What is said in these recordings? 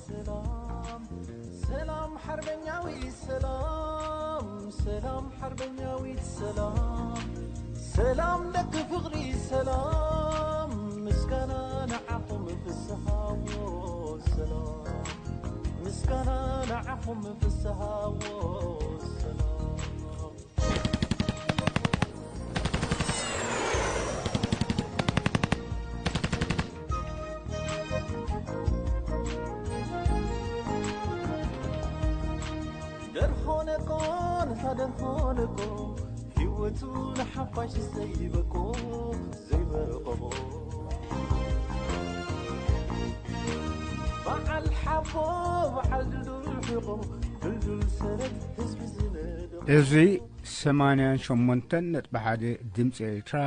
ሰላም ሰላም ሓርበኛዊት ሰላም ሰላም ሓርበኛዊት ሰላም ሰላም ደቂ ፍቕሪ ሰላም ምስጋና ንዓኹም ፍስሃዎ ሰላም ምስጋና ንዓኹም ፍስሃዎ ሰላም ደርሆነኮ ንታ ደርሆነኮ ህይወቱ ንሓፋሽ ዘይበቆ ዘይበቆ በዓል ሓቦ በዓል ድዱል ሕቆ ድልዱል ሰረት ህዝቢ ዝነደ እዚ ሰማንያን ሸሞንተን ነጥቢ ሓደ ድምፂ ኤርትራ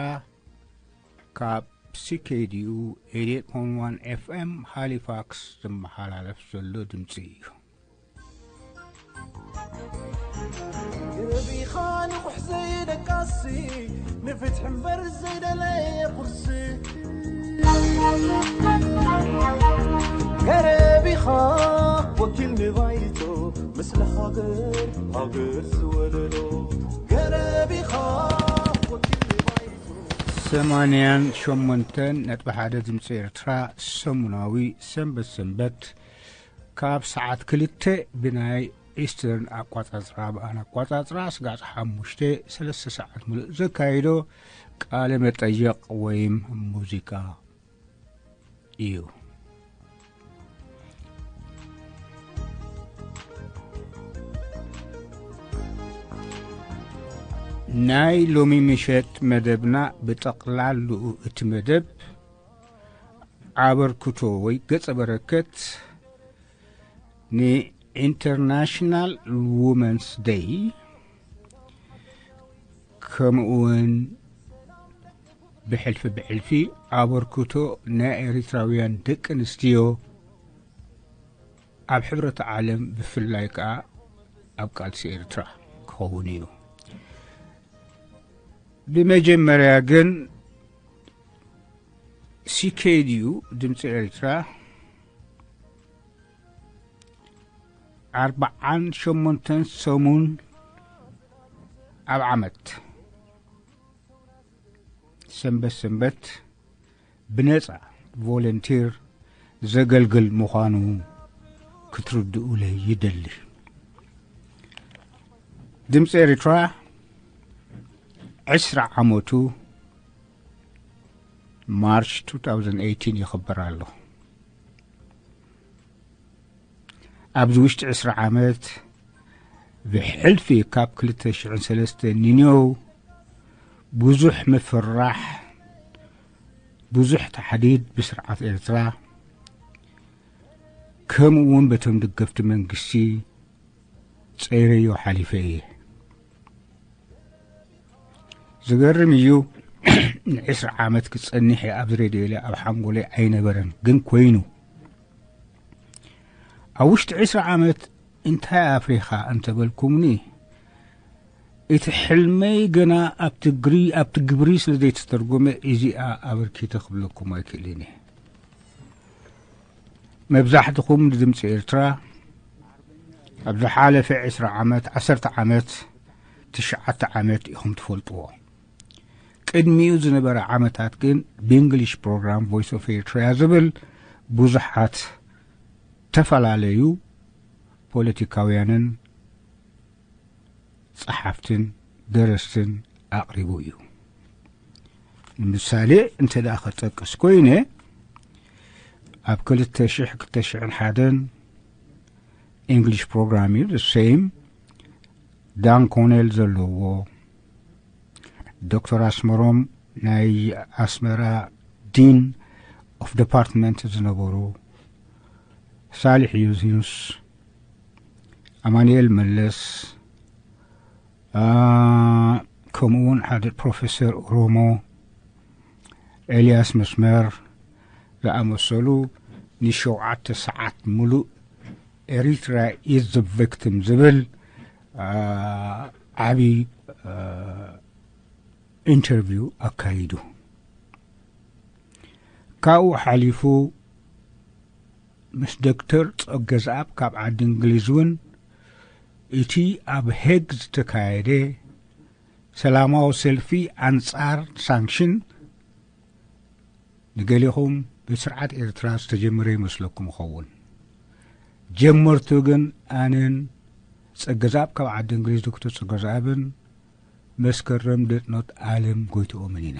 ካብ C K D U eighty-eight point one F M ሃሊፋክስ ዝመሓላለፍ ዘሎ ድምፂ እዩ። ገረቢኻ ንቑሕ ዘይደቃሲ ንፍትሒ እምበር ዘይደለየ ኩርሲ ገረቢኻ ወኪል ንባይቶ ምስለ ሃገር ሃገር ዝወለዶ ገረቢኻ ወኪል ንባይቶ ሰማንያን ሸሞንተን ነጥቢ ሓደ ድምፂ ኤርትራ ሰሙናዊ ሰንበት ሰንበት ካብ ሰዓት ክልተ ብናይ ኢስተርን ኣቋጻጽራ ብኣን ኣቋጻጽራ ስጋዕ ሓሙሽተ ሰለስተ ሰዓት ምሉእ ዘካይዶ ቃለ መጠየቕ ወይም ሙዚቃ እዩ። ናይ ሎሚ ምሸት መደብና ብጠቕላልኡ እቲ መደብ ኣበርክቶ ወይ ገጸ በረከት ንኢንተርናሽናል ውመንስ ደይ ከምኡ እውን ብሕልፊ ብሕልፊ ኣበርክቶ ናይ ኤሪትራውያን ደቂ ኣንስትዮ ኣብ ሕብረት ዓለም ብፍላይ ከኣ ኣብ ቃልሲ ኤርትራ ክኸውን እዩ። ብመጀመርያ ግን C K D U ድምፂ ኤርትራ ኣርብዓን ሸሞንተን ሰሙን ኣብ ዓመት ሰንበት ሰንበት ብነፃ ቮለንቲር ዘገልግል ምዃኑ ክትርድኡለይ ይደሊ። ድምፂ ኤርትራ ዕስራ ዓመቱ ማርች two thousand eighteen ይኽበር ኣሎ። ኣብዚ ውሽጢ ዕስራ ዓመት ብሕልፊ ካብ ክልተ ሽሕን ሰለስተን ንንዮው ብዙሕ ምፍራሕ፣ ብዙሕ ታሕዲድ ብስርዓት ኤርትራ ከምኡ እውን በቶም ደገፍቲ መንግስቲ ጸይረዮ ሓሊፈ እየ። ዝገርም እዩ። ንዕስራ ዓመት ክጸንሕ እየ ኣብዚ ሬድዮ ኢለ ኣብ ሓንጎለይ ኣይነበረን፣ ግን ኮይኑ። ኣብ ውሽጢ ዕስራ ዓመት እንታይ ኣፍሪኻ እንተበልኩምኒ፣ እቲ ሕልመይ ገና ኣብቲ ግሪ ኣብቲ ግብሪ ስለ ዘይተተርጎመ እዚኣ ኣበርኪተ ክብለኩም ኣይክእልን እየ። መብዛሕትኹም ንድምፂ ኤርትራ ኣብ ዝሓለፈ ዕስራ ዓመት፣ ዓሰርተ ዓመት፣ ትሽዓተ ዓመት ኢኹም ትፈልጥዎ። ቅድሚኡ ዝነበረ ዓመታት ግን ብእንግሊሽ ፕሮግራም ቮይስ ኦፍ ኤርትራ ዝብል ብዙሓት ተፈላለዩ ፖለቲካውያንን ጸሓፍትን ደረስትን ኣቕሪቡ እዩ። ንምሳሌ እንተ ደኣ ከጠቅስ ኮይነ፣ ኣብ ክልተ ሽሕ ክልተ ሽሕን ሓደን እንግሊሽ ፕሮግራም እዩ፣ the same ዳን ኮኔል ዘለዎ፣ ዶክተር ኣስመሮም ናይ ኣስመራ ዲን ኦፍ ዲፓርትመንት ዝነበሩ፣ ሳሊሕ ዩዝዩስ፣ ኣማኑኤል መለስ፣ አ፣ ከምኡ እውን ሓደ ፕሮፌሰር ኦሮሞ፣ ኤልያስ መስመር ዝኣመሰሉ ንሸውዓተ ሰዓት ሙሉእ ኤሪትራ ኢዝ ዘ ቪክቲም ዝብል፣ አ፣ ዓቢ፣ አ፣ ኢንተርቪው ኣካይዱ። ካብኡ ሓሊፉ ምስ ዶክተር ጸገዝኣብ ካብ ዓዲ እንግሊዝ እውን እቲ ኣብ ሄግ ዝተካየደ ሰላማዊ ሰልፊ ኣንጻር ሳንክሽን ንገሊኹም ብስርዓት ኤርትራ ዝተጀመረ ይመስለኩም ይኸውን። ጀመርቱ ግን ኣነን ጸገዝኣብ ካብ ዓዲ እንግሊዝ ዶክተር ጸገዝኣብን መስከረም ደጥኖት ኣለም ጎይትኦምን ኢና።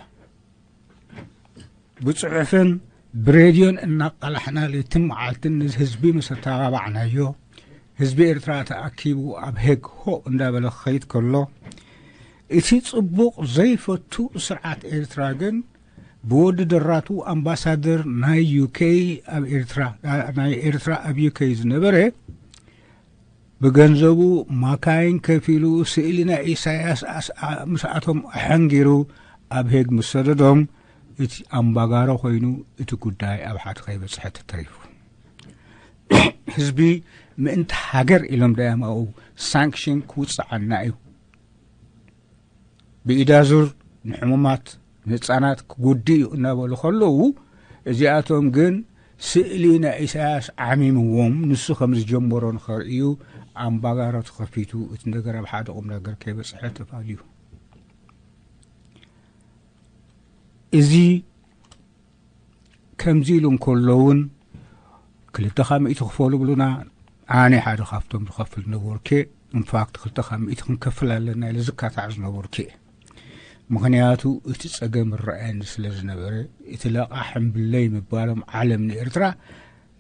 ብጽሑፍን ብሬድዮን እናቃላሕና ለይትን መዓልትን ንህዝቢ ምስ ኣተባባዕናዮ፣ ህዝቢ ኤርትራ ተኣኪቡ ኣብ ሄግ ሆ እንዳበለ ክኸይድ ከሎ፣ እቲ ጽቡቕ ዘይፈቱ ስርዓት ኤርትራ ግን ብወዲ ደራቱ ኣምባሳደር ናይ ዩኬ ኣብ ኤርትራ፣ ናይ ኤርትራ ኣብ ዩኬ ዝነበረ ብገንዘቡ ማካይን ከፊሉ ስእሊ ናይ ኢሳያስ ኣስ-፣ ኣ-፣ ምስኣቶም ኣሐንጊሩ ኣብ ሄግ ምስ ሰደዶም፣ እቲ ኣምባጋሮ ኮይኑ እቲ ጉዳይ ኣብ ሓደ ከይበጽሐ ተተሪፉ። ህዝቢ ምእንቲ ሃገር ኢሎም ዳያም ኣብኡ ሳንክሽን ክውጽዓና እዩ። ብኢዳዙር ንሕሙማት ንህጻናት ክጉዲ እዩ እናበሉ ከለዉ፣ እዚኣቶም ግን ስእሊ ናይ ኢሳያስ ዓሚምዎም፣ ንሱ ከም ዝጀመሮ ንኸርእዩ ኣምባጋሮ ተኸፊቱ፣ እቲ ነገር ኣብ ሓደ ቁም ነገር ከይበጽሐ ተፋልዩ። እዚ ከምዚ ኢሉ እንከሎ እውን ክልተ ካብ ሚእቲ ክፈሉ ብሉና፣ ኣነ ሓደ ካብቶም ዝኸፍል ነበርኩ። ኢንፋክት ክልተ ካብ ሚእቲ ክንከፍል ኣለና ኢለ ዝካታዕ ዝነበርኩ እየ። ምኽንያቱ እቲ ጸገም ረኣየኒ ስለ ዝነበረ፣ እቲ ለቓሕ እምብለይ ምባሎም ዓለም ንኤርትራ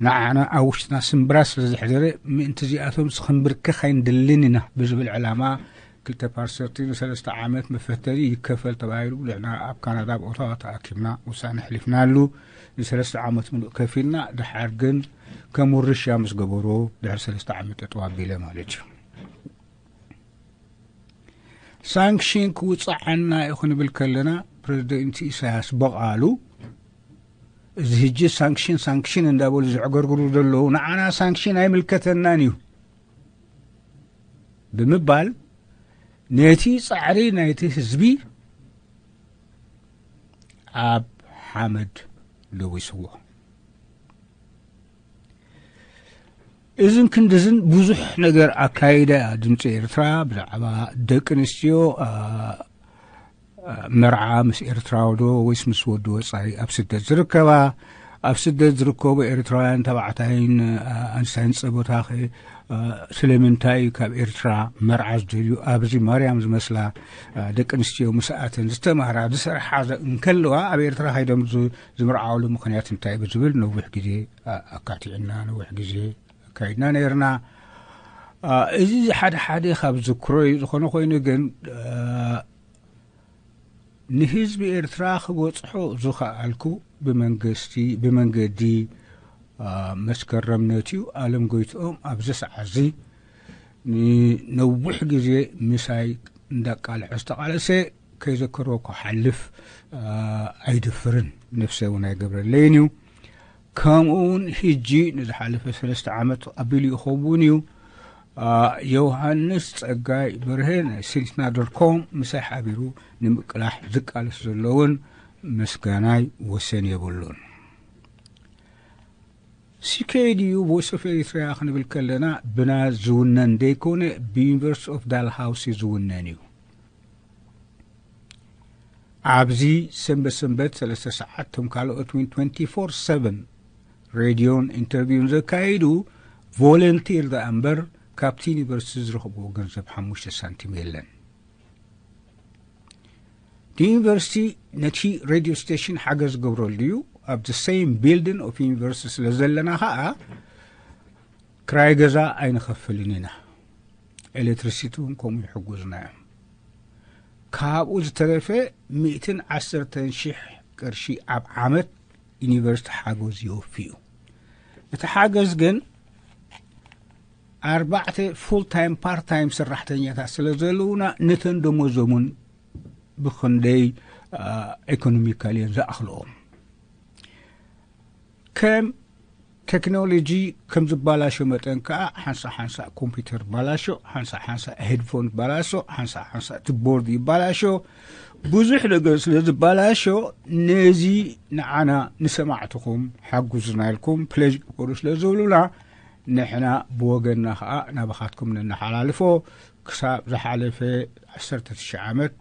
ንዓና ኣብ ውሽጥና ስምብራ ስለ ዘሕደረ፣ ምእንቲ እዚኣቶም ክንብርከኽ ኣይንደልን ኢና ብዝብል ዕላማ ክልተ ፓርሰንቲ ንሰለስተ ዓመት መፈተኒ ይከፈል ተባሂሉ ንሕና ኣብ ካናዳ ኣብ ኦታዋ ተኣኪብና ውሳነ ኣሕሊፍናሉ። ንሰለስተ ዓመት ምሉእ ከፊልና፣ ድሓር ግን ከም ውርሻ ምስ ገበሮ ድሕሪ ሰለስተ ዓመት ጠጠው ኣቢለ ማለት እዩ። ሳንክሽን ክውፅዓና እዩ ክንብል ከለና ፕሬዚደንት ኢሳያስ በቓሉ እዚ ህጂ ሳንክሽን ሳንክሽን እንዳበሉ ዘዕገርግሩ ዘለዉ ንዓና ሳንክሽን ኣይምልከተናን እዩ ብምባል ነቲ ጻዕሪ ናይቲ ህዝቢ ኣብ ሓመድ ለዊስዎ። እዝን ክንድዝን ብዙሕ ነገር ኣካይዳ እያ ድምፂ ኤርትራ ብዛዕባ ደቂ ኣንስትዮ፣ አ፣ አ፣ መርዓ ምስ ኤርትራዊ ዶ ወይስ ምስ ወዲ ወፃኢ ኣብ ስደት ዝርከባ፣ ኣብ ስደት ዝርከቡ ኤርትራውያን ተባዕታይን፣ አ፣ ኣንስታይን ጸቦታኸ፣ አ፣ ስለምንታይ ካብ ኤርትራ መርዓ ዝደልዩ ኣብዚ ማርያም ዝመስላ፣ አ፣ ደቂ ኣንስትዮ ምስኣተን ዝተማህራ ዝሰርሓ ዘ-፣ እንከለዋ ኣብ ኤርትራ ከይዶም ዝ-፣ ዝምርዓውሉ ምኽንያት እንታይ ብዝብል ነዊሕ ግዜ፣ አ፣ ኣካቲዕና ነዊሕ ግዜ ኣካይድና ነይርና። አ፣ እዚ ሓደ ሓደ ካብ ዝክሮ እዩ። ዝኾነ ኮይኑ ግን፣ አ፣ ንህዝቢ ኤርትራ ክበጽሖ ዝኸኣልኩ ብመንገስቲ፣ ብመንገዲ፣ አ፣ መስከረም ነትዩ ኣለም ጎይትኦም ኣብዚ ሰዓት እዚ ንነዊሕ ግዜ ምሳይ እንዳቃልዐ ዝተቃለሰ ከይዘከሮ ክሓልፍ፣ አ፣ ኣይደፍርን። ነፍሰ እውን ኣይገብረለይን እዩ። ከምኡ እውን ሕጂ ንዝሓለፈ ሰለስተ ዓመት ኣቢሉ ይኸውን እዩ። አ፣ ዮሃንስ ጸጋይ በርሀ ናይ ሴንቲናደርኮም ምሳይ ሓቢሩ ንምቅላሕ ዝቃለስ ዘሎ እውን ምስጋናይ ወሰን የብሉን። ሲኬድዩ ቮይስ ኦፍ ኤሪትሪያ ክንብል ከለና ብና ዝውነን ደይኮነ ብዩኒቨርሲቲ ኦፍ ዳልሃውሲ ዝውነን እዩ። ኣብዚ ሰንበት ሰንበት ሰለስተ ሰዓት ቶም ካልኦት እውን ትዌንቲ ፎር ሰቨን ሬድዮን ኢንተርቪውን ዘካይዱ ቮለንቲር ደኣ እምበር ካብቲ ዩኒቨርሲቲ ዝረኽብዎ ገንዘብ ሓሙሽተ ሳንቲም የለን። እቲ ዩኒቨርሲቲ ነቲ ሬድዮ ስቴሽን ሓገዝ ዝገብረሉ እዩ። ኣብ the same building of university ስለ ዘለና ኸዓ ክራይ ገዛ ኣይንኸፍልን ኢና። ኤሌክትሪሲቲ እውን ከምኡ ይሕጉዝና እዮም። ካብኡ ዝተረፈ ሚእትን ዓሰርተን ሺሕ ቅርሺ ኣብ ዓመት ዩኒቨርሲቲ ሓገዝ ይወፊ እዩ። እቲ ሓገዝ ግን ኣርባዕተ ፉል ታይም ፓርት ታይም ሰራሕተኛታት ስለ ዘለዉና ነተን ደሞዞምን ብኽንደይ፣ አ፣ ኢኮኖሚካል እየን ዝኣኽልኦም። ከም ቴክኖሎጂ ከም ዝበላሾ መጠን ከዓ ሓንሳእ ሓንሳእ ኮምፒውተር ይባላሾ፣ ሓንሳእ ሓንሳእ ሄድፎን ይባላሾ፣ ሓንሳእ ሓንሳእ እቲ ቦርድ ይባላሾ። ብዙሕ ነገር ስለ ዝበላሾ ነዚ ንዓና ንሰማዕትኹም ሓጉዝና ኢልኩም ፕሌጅ ግበሩ ስለ ዝብሉና ንሕና ብወገንና ከዓ ናባኻትኩም ነነሓላልፎ። ክሳብ ዝሓለፈ ዓሰርተ ትሽዓተ ዓመት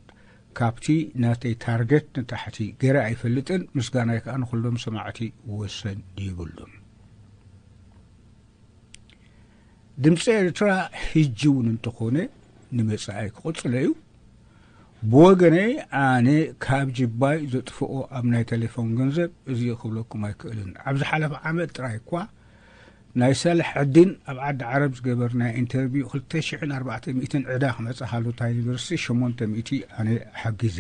ካብቲ ናተይ ታርገት ንታሕቲ ገይረ ኣይፈልጥን። ምስጋናይ ከዓ ንኩሎም ሰማዕቲ ወሰን ይብሉን። ድምፂ ኤርትራ ሕጂ እውን እንተኾነ ንመፃኢ ክቕፅለ እዩ። ብወገነይ ኣነ ካብ ጅባይ ዘጥፍኦ ኣብ ናይ ቴሌፎን ገንዘብ እዚ ክብለኩም ኣይክእልን። ኣብ ዝሓለፈ ዓመት ጥራይ እኳ ናይ ሳልሕ ዕዲን ኣብ ዓዲ ዓረብ ዝገበርናዮ ኢንተርቪው ክልተ ሽሕን ኣርባዕተ ሚእትን ዕዳ ክመፅእ ሃሉታ ዩኒቨርሲቲ ሸሞንተ ሚእቲ ኣነ ሓጊዘ።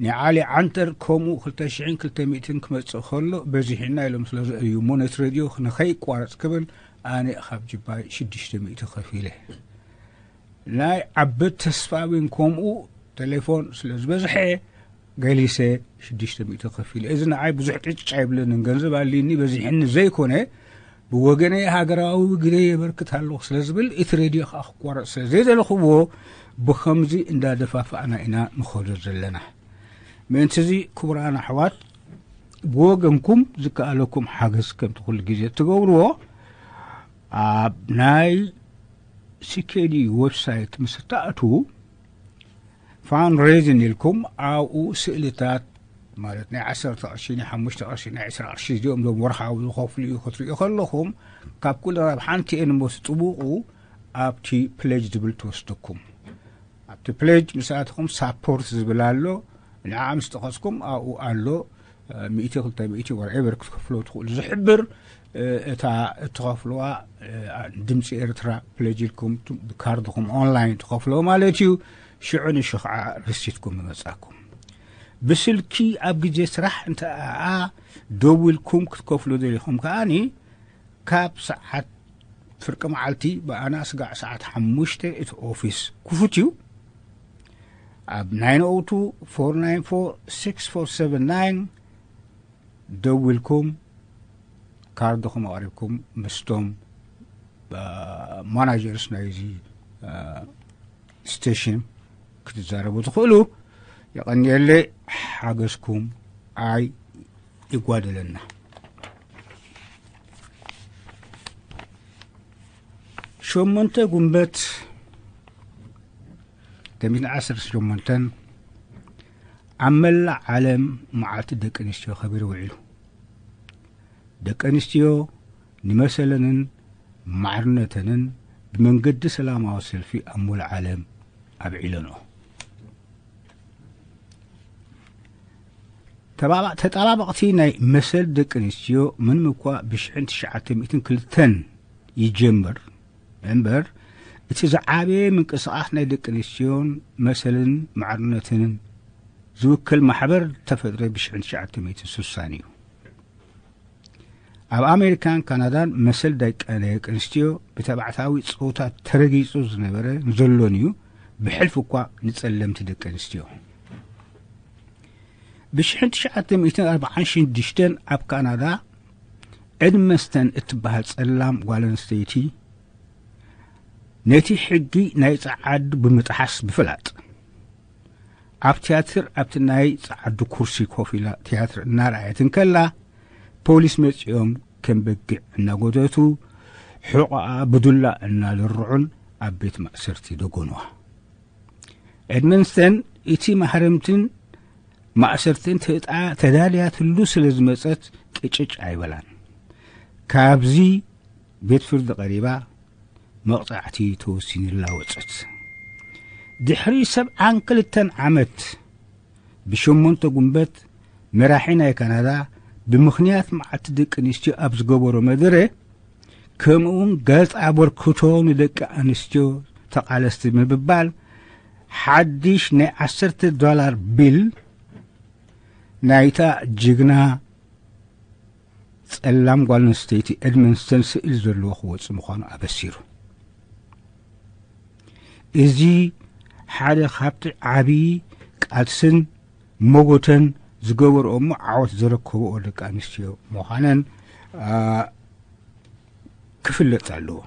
ንዓሊ ዓንተር ከምኡ ክልተ ሽሕን ክልተ ሚእትን ክመፅእ ከሎ በዚሕና ኢሎም ስለ ዘእዩ ሞነት ሬድዮ ንኸይቋረፅ ክብል ኣነ ካብ ጅባይ ሽዱሽተ ሚእቲ ከፊለ። ናይ ዓበድ ተስፋዊን ከምኡ ቴሌፎን ስለ ዝበዝሐ ገሊሰ ሽዱሽተ ሚእቲ ከፊለ። እዚ ንዓይ ብዙሕ ቅጭ ኣይብለንን፣ ገንዘብ ኣልይኒ በዚሕኒ ዘይኮነ ብወገነይ ሃገራዊ ግደ የበርክት ኣለኹ ስለ ዝብል እቲ ሬድዮ ከዓ ክቋረፅ ስለ ዘይደለኽዎ ብኸምዚ እንዳደፋፋእና ኢና ንኸዶ ዘለና። ምእንቲ እዚ ክቡራን ኣሕዋት ብወገንኩም ዝከኣለኩም ሓገዝ ከምቲ ኩሉ ግዜ እትገብርዎ ኣብ ናይ ሲኬዲ ዌብሳይት ምስ እትኣትዉ ፋንድሬዝን ኢልኩም ኣብኡ ስእልታት ማለት ናይ ዓሰርተ ቅርሺ ናይ ሓሙሽተ ቅርሺ ናይ ዕስራ ቅርሺ እዚኦም ዞም ወርሓዊ ዝኸፍሉ እዩ ክትሪኡ ከለኹም ካብ ኩለን ኣብ ሓንቲ እየ ንሞ ትጥውቑ ኣብቲ ፕሌጅ ዝብል ትወስደኩም። ኣብቲ ፕሌጅ ምስ ኣተኹም ሳፖርት ዝብል ኣሎ። ንዓ ምስ ጠቐስኩም ኣብኡ ኣሎ ሚእቲ ክልተ ሚእቲ ወርኤቨር ክትከፍሎ ትኽእሉ ዝሕብር እታ እትኸፍልዋ ድምፂ ኤርትራ ፕለጅ ኢልኩም ካርድኹም ኦንላይን ትኸፍልዎ ማለት እዩ። ሽዑ ንሽኽዓ ርሲትኩም ይመፃኩም። ብስልኪ ኣብ ግዜ ስራሕ እንተ ኣኣ ደዊልኩም ክትከፍሉ ደሊኹም ከኣኒ ካብ ሰዓት ፍርቂ መዓልቲ ብኣና ስጋዕ ሰዓት ሓሙሽተ እቲ ኦፊስ ክፉት እዩ። ኣብ ናይን ኦ ቱ ፎር ናይን ፎር ሲክስ ፎር ሰቨን ናይን ደዊልኩም ካርድኹም ኣቕሪብኩም ምስቶም ማናጀርስ ናይዚ ስቴሽን ክትዛረቡ ትኽእሉ። የቐንየለይ። ሓገዝኩም ኣይ ይጓደለና። ሸሞንተ ጉንበት ተሚትን ዓሰርተ ሸሞንተን ኣብ መላእ ዓለም መዓልቲ ደቂ ኣንስትዮ ከቢሩ ውዒሉ። ደቂ ኣንስትዮ ንመሰለንን ማዕርነተንን ብመንገዲ ሰላማዊ ሰልፊ ኣብ ሙሉእ ዓለም ኣብዒለንኦ። ተባባ- ተጣባበቕቲ ናይ መሰል ደቂ ኣንስትዮ ምንም እኳ ብሽሕን ትሽዓተ ሚእትን ክልተን ይጀምር እምበር እቲ ዝዓበየ ምንቅስቓስ ናይ ደቂ ኣንስትዮን መሰልን ማዕርነትን ዝውክል ማሕበር ተፈጥረ ብሽሕን ትሽዓተ ሚእትን ስሳን እዩ። ኣብ ኣሜሪካን ካናዳን መሰል ደቂ ኣንስትዮ ብተባዕታዊ ጾታ ተረጊጹ ዝነበረ ዘሎን እዩ። ብሕልፊ እኳ ንጸለምቲ ደቂ ኣንስትዮ ብሽሕን ትሽዓተ ሚእትን ኣርባዓን ሽዱሽተን ኣብ ካናዳ ኤድመስተን እትበሃል ጸላም ጓል ኣንስተይቲ ነቲ ሕጊ ናይ ጸዓዱ ብምጥሓስ ብፍላጥ ኣብ ትያትር ኣብቲ ናይ ጸዓዱ ኩርሲ ኮፍ ኢላ ትያትር እናረኣየት እንከላ ፖሊስ መጺኦም ከም በጊዕ እናጎተቱ ሕቖኣ ብዱላ እናደርዑን ኣብ ቤት ማእሰርቲ ደጎንዋ። ኤድመንስተን እቲ ማህረምትን ማእሰርትን ተጣ- ተዳልያትሉ ስለ ዝመጸት ቅጭጭ ኣይበላን። ካብዚ ቤት ፍርዲ ቀሪባ መቕጻዕቲ ተወሲኑላ ወጸት። ድሕሪ ሰብዓን ክልተን ዓመት ብሸሞንተ ጉንበት መራሒ ናይ ካናዳ ብምኽንያት መዓልቲ ደቂ ኣንስትዮ ኣብ ዝገበሮ መደረ ከምኡውን ገጽ ኣበርክቶ ንደቂ ኣንስትዮ ተቓለስቲ ምብባል ሓድሽ ናይ ዓሰርተ ዶላር ቢል ናይታ ጅግና ጸላም ጓል ኣንስተይቲ ኤድመንስተን ስእሊ ዘለዎ ክወጽእ ምዃኑ ኣበሲሩ። እዚ ሓደ ካብቲ ዓቢ ቃልስን መጎተን ዝገበርኦ እሞ ዓወት ዘረከብኦ ደቂ ኣንስትዮ ምዃነን ክፍለጥ ኣለዎ።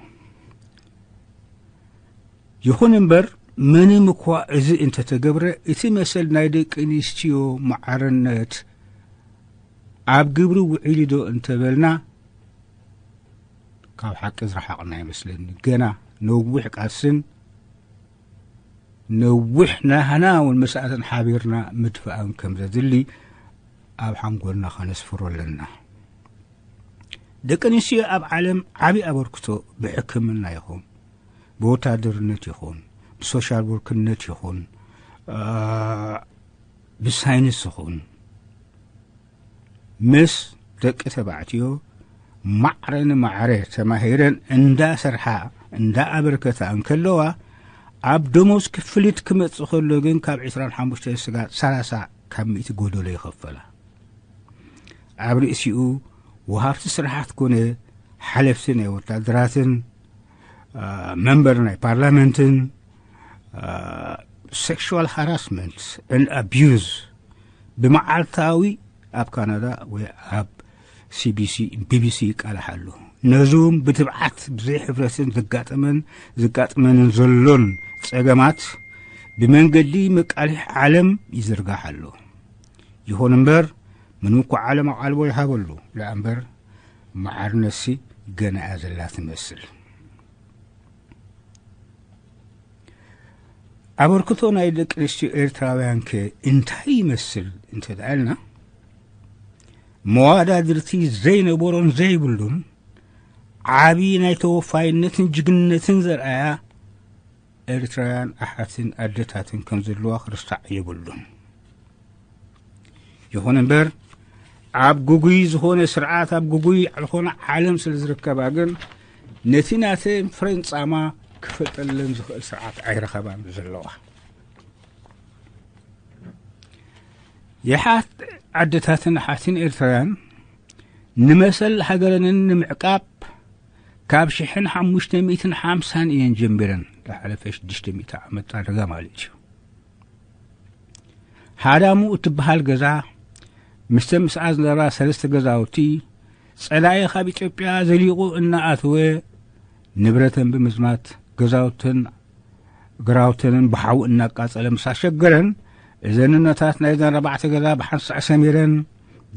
ይኹን እምበር፣ ምንም እኳ እዚ እንተተገብረ፣ እቲ መሰል ናይ ደቂ ኣንስትዮ ማዕርነት ኣብ ግብሪ ውዒሉ ዶ እንተበልና፣ ካብ ሓቂ ዝረሓቕና ይመስለኒ። ገና ነዊሕ ቃልስን ነዊሕ ናህና እውን መስኣትን ሓቢርና ምድፋእን ከም ዘድሊ ኣብ ሓንጎልና ከነስፍሮ ኣለና። ደቂ ኣንስትዮ ኣብ ዓለም ዓቢ ኣበርክቶ ብሕክምና ይኹን፣ ብወታደርነት ይኹን፣ ብሶሻል ወርክነት ይኹን፣ እ፣ ብሳይንስ ይኹን፣ ምስ ደቂ ተባዕትዮ ማዕረ ንማዕረ ተማሂረን እንዳሰርሓ እንዳኣበርከታ እንከለዋ፣ ኣብ ደሞዝ ክፍሊት ክመጽእ ከሎ ግን ካብ ዕስራን ሓሙሽተ ስጋት ሰላሳ ካብ ሚእቲ ጎደሎ ይኸፈላ። ኣብ ርእሲኡ ወሃብቲ ስራሓት ኮነ ሓለፍቲ ናይ ወታደራትን፣ አ፣ መንበር ናይ ፓርላመንትን፣ አ፣ ሴክሹዋል ሃራስመንት ኤንድ ኣቢዩዝ ብመዓልታዊ ኣብ ካናዳ ወይ ኣብ ሲ ቢ ሲ፣ ቢ ቢ ሲ ይቃላሕ ኣሎ። ነዚ እውን ብትብዓት ብዘይ ሕብረትን ዘጋጠመን ዘጋጥመንን ዘሎን ጸገማት ብመንገዲ መቃልሕ ዓለም ይዝርጋሕ ኣሎ። ይኹን እምበር፣ ምንም እኳ ዓለም ኣቓልቦ ይሃበሉ ደኣ እምበር፣ ማዕርነትሲ ገና እያ ዘላ ትመስል። ኣበርክቶ ናይ ደቂ ኣንስትዮ ኤርትራውያንከ እንታይ ይመስል እንተ ደኣ ኢልና፣ መዋዳድርቲ ዘይነበሮን ዘይብሉን ዓቢ ናይ ተወፋይነትን ጅግንነትን ዘርኣያ ኤርትራውያን ኣሓትን ኣደታትን ከም ዘለዋ ክርሳዕ የብሉን። ይኹን እምበር፣ ኣብ ግጉይ ዝኾነ ስርዓት፣ ኣብ ግጉይ ዝኾነ ዓለም ስለ ዝርከባ ግን፣ ነቲ ናተን ፍሬን ጻማ ክፈልጠለን ዝኽእል ስርዓት ኣይረኸባን ዘለዋ። የሓት ኣደታትን ኣሓትን ኤርትራውያን ንመሰል ሃገረንን ንምዕቃብ ካብ ሽሕን ሓሙሽተ ሚእትን ሓምሳን እየን ጀሚረን። ዝሓለፈ ሽዱሽተ ሚእቲ ዓመት ዳርጋ ማለት እዩ። ሃዳሙ እትበሃል ገዛ፣ ምስተ ምስኣ ዝነበራ ሰለስተ ገዛውቲ፣ ጸላኢ ካብ ኢትዮጵያ ዘሊቑ እናኣተወ፣ ንብረተን ብምዝማት፣ ገዛውተን ግራውተንን ብሓዊ እናቃጸለ ምስ ኣሸገረን፣ እዘን እኖታት ናይዘን ኣርባዕተ ገዛ ብሓንሳእ ሰሚረን፣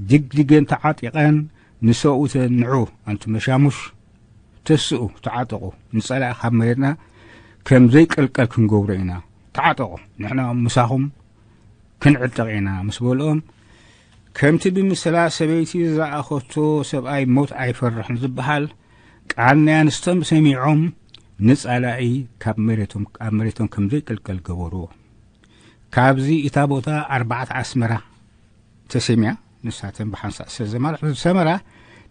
ድግዲገን ተዓጢቐን፣ ንሰብኡተን፣ "ንዑ፣ ኣንቱም መሻሙሽ፣ ተስኡ፣ ተዓጠቑ፣ ንጸላኢ ካብ መሬትና ከም ዘይቅልቀል ክንገብሮ ኢና። ተዓጠቑ፣ ንሕና ምሳኹም ክንዕጠቕ ኢና" ምስ በልኦም፣ ከምቲ ብምስላ ሰበይቲ ዝኣኸቶ ሰብኣይ ሞት ኣይፈርሕን ዝበሃል ቃል ናይ ኣንስቶም ሰሚዖም፣ ንጸላኢ ካብ መሬቶም፣ ካብ መሬቶም ከም ዘይቅልቀል ገበርዎ። ካብዚ እታ ቦታ ኣርባዕተ ኣስመራ ተሰምያ፣ ንሳተን ብሓንሳእ ስለ ዘማልኣ ሰመራ፣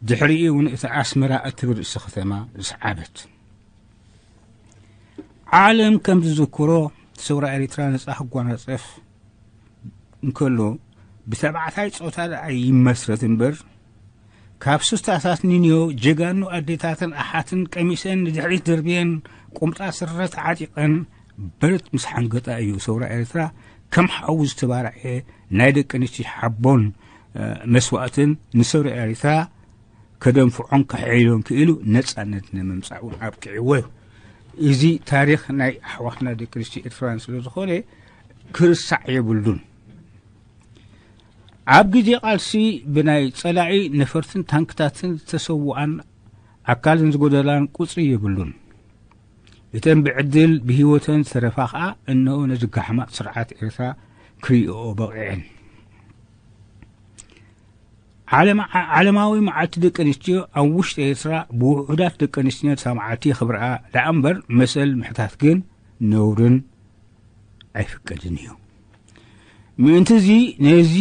ድሕሪኡ እውን እታ ኣስመራ እትብል ርእሲ ከተማ ዝሰዓበት። ዓለም ከም ዝዝክሮ፣ ሰውራ ኤርትራ ነጻ ክጓናጸፍ እንከሎ፣ ብተባዕታይ ጾታ ደኣ ይመስረት እምበር፣ ካብ ሱስታታት ኒንዮ ጀጋኑ ኣዴታትን ኣሓትን ቀሚሰን ንድሕሪት ደርብየን፣ ቁምጣ ስረ ተዓጢቐን፣ በረድ ምስ ሓንገጣ እዩ ሰውራ ኤርትራ ከም ሓዊ ዝተባርዐ ናይ ደቂ ኣንስትዮ ሓቦን፣ እ፣ መስዋእትን ንሰውራ ኤርትራ ከደንፍዖን ከሕይሎን ክኢሉ ነጻነት ንምምጻእ እውን ኣብቂዕዎ እዩ። እዚ ታሪኽ ናይ ኣሕዋትና ደቂ ኣንስትዮ ኤርትራውያን ስለ ዝኾነ ክርሳዕ የብሉን። ኣብ ግዜ ቃልሲ ብናይ ጸላኢ ነፈርትን ታንክታትን ዝተሰውኣን ኣካልን ዝጎደላን ቁጽሪ የብሉን። እተን ብዕድል ብህይወተን ዝተረፋ ኸኣ እነሆ ነዚ ጋሕማቕ ስርዓት ኤርትራ ክርእይኦ በቒዐን። ዓለም-፣ ዓለማዊ መዓልቲ ደቂ ኣንስትዮ ኣብ ውሽጢ ኤርትራ ብውሑዳት ደቂ ኣንስትዮ ነታ መዓልቲ የኽብርኣ ደኣ እምበር፣ መሰል ምሕታት ግን ነውርን ኣይፍቀድን እዩ። ምእንቲ እዚ ነዚ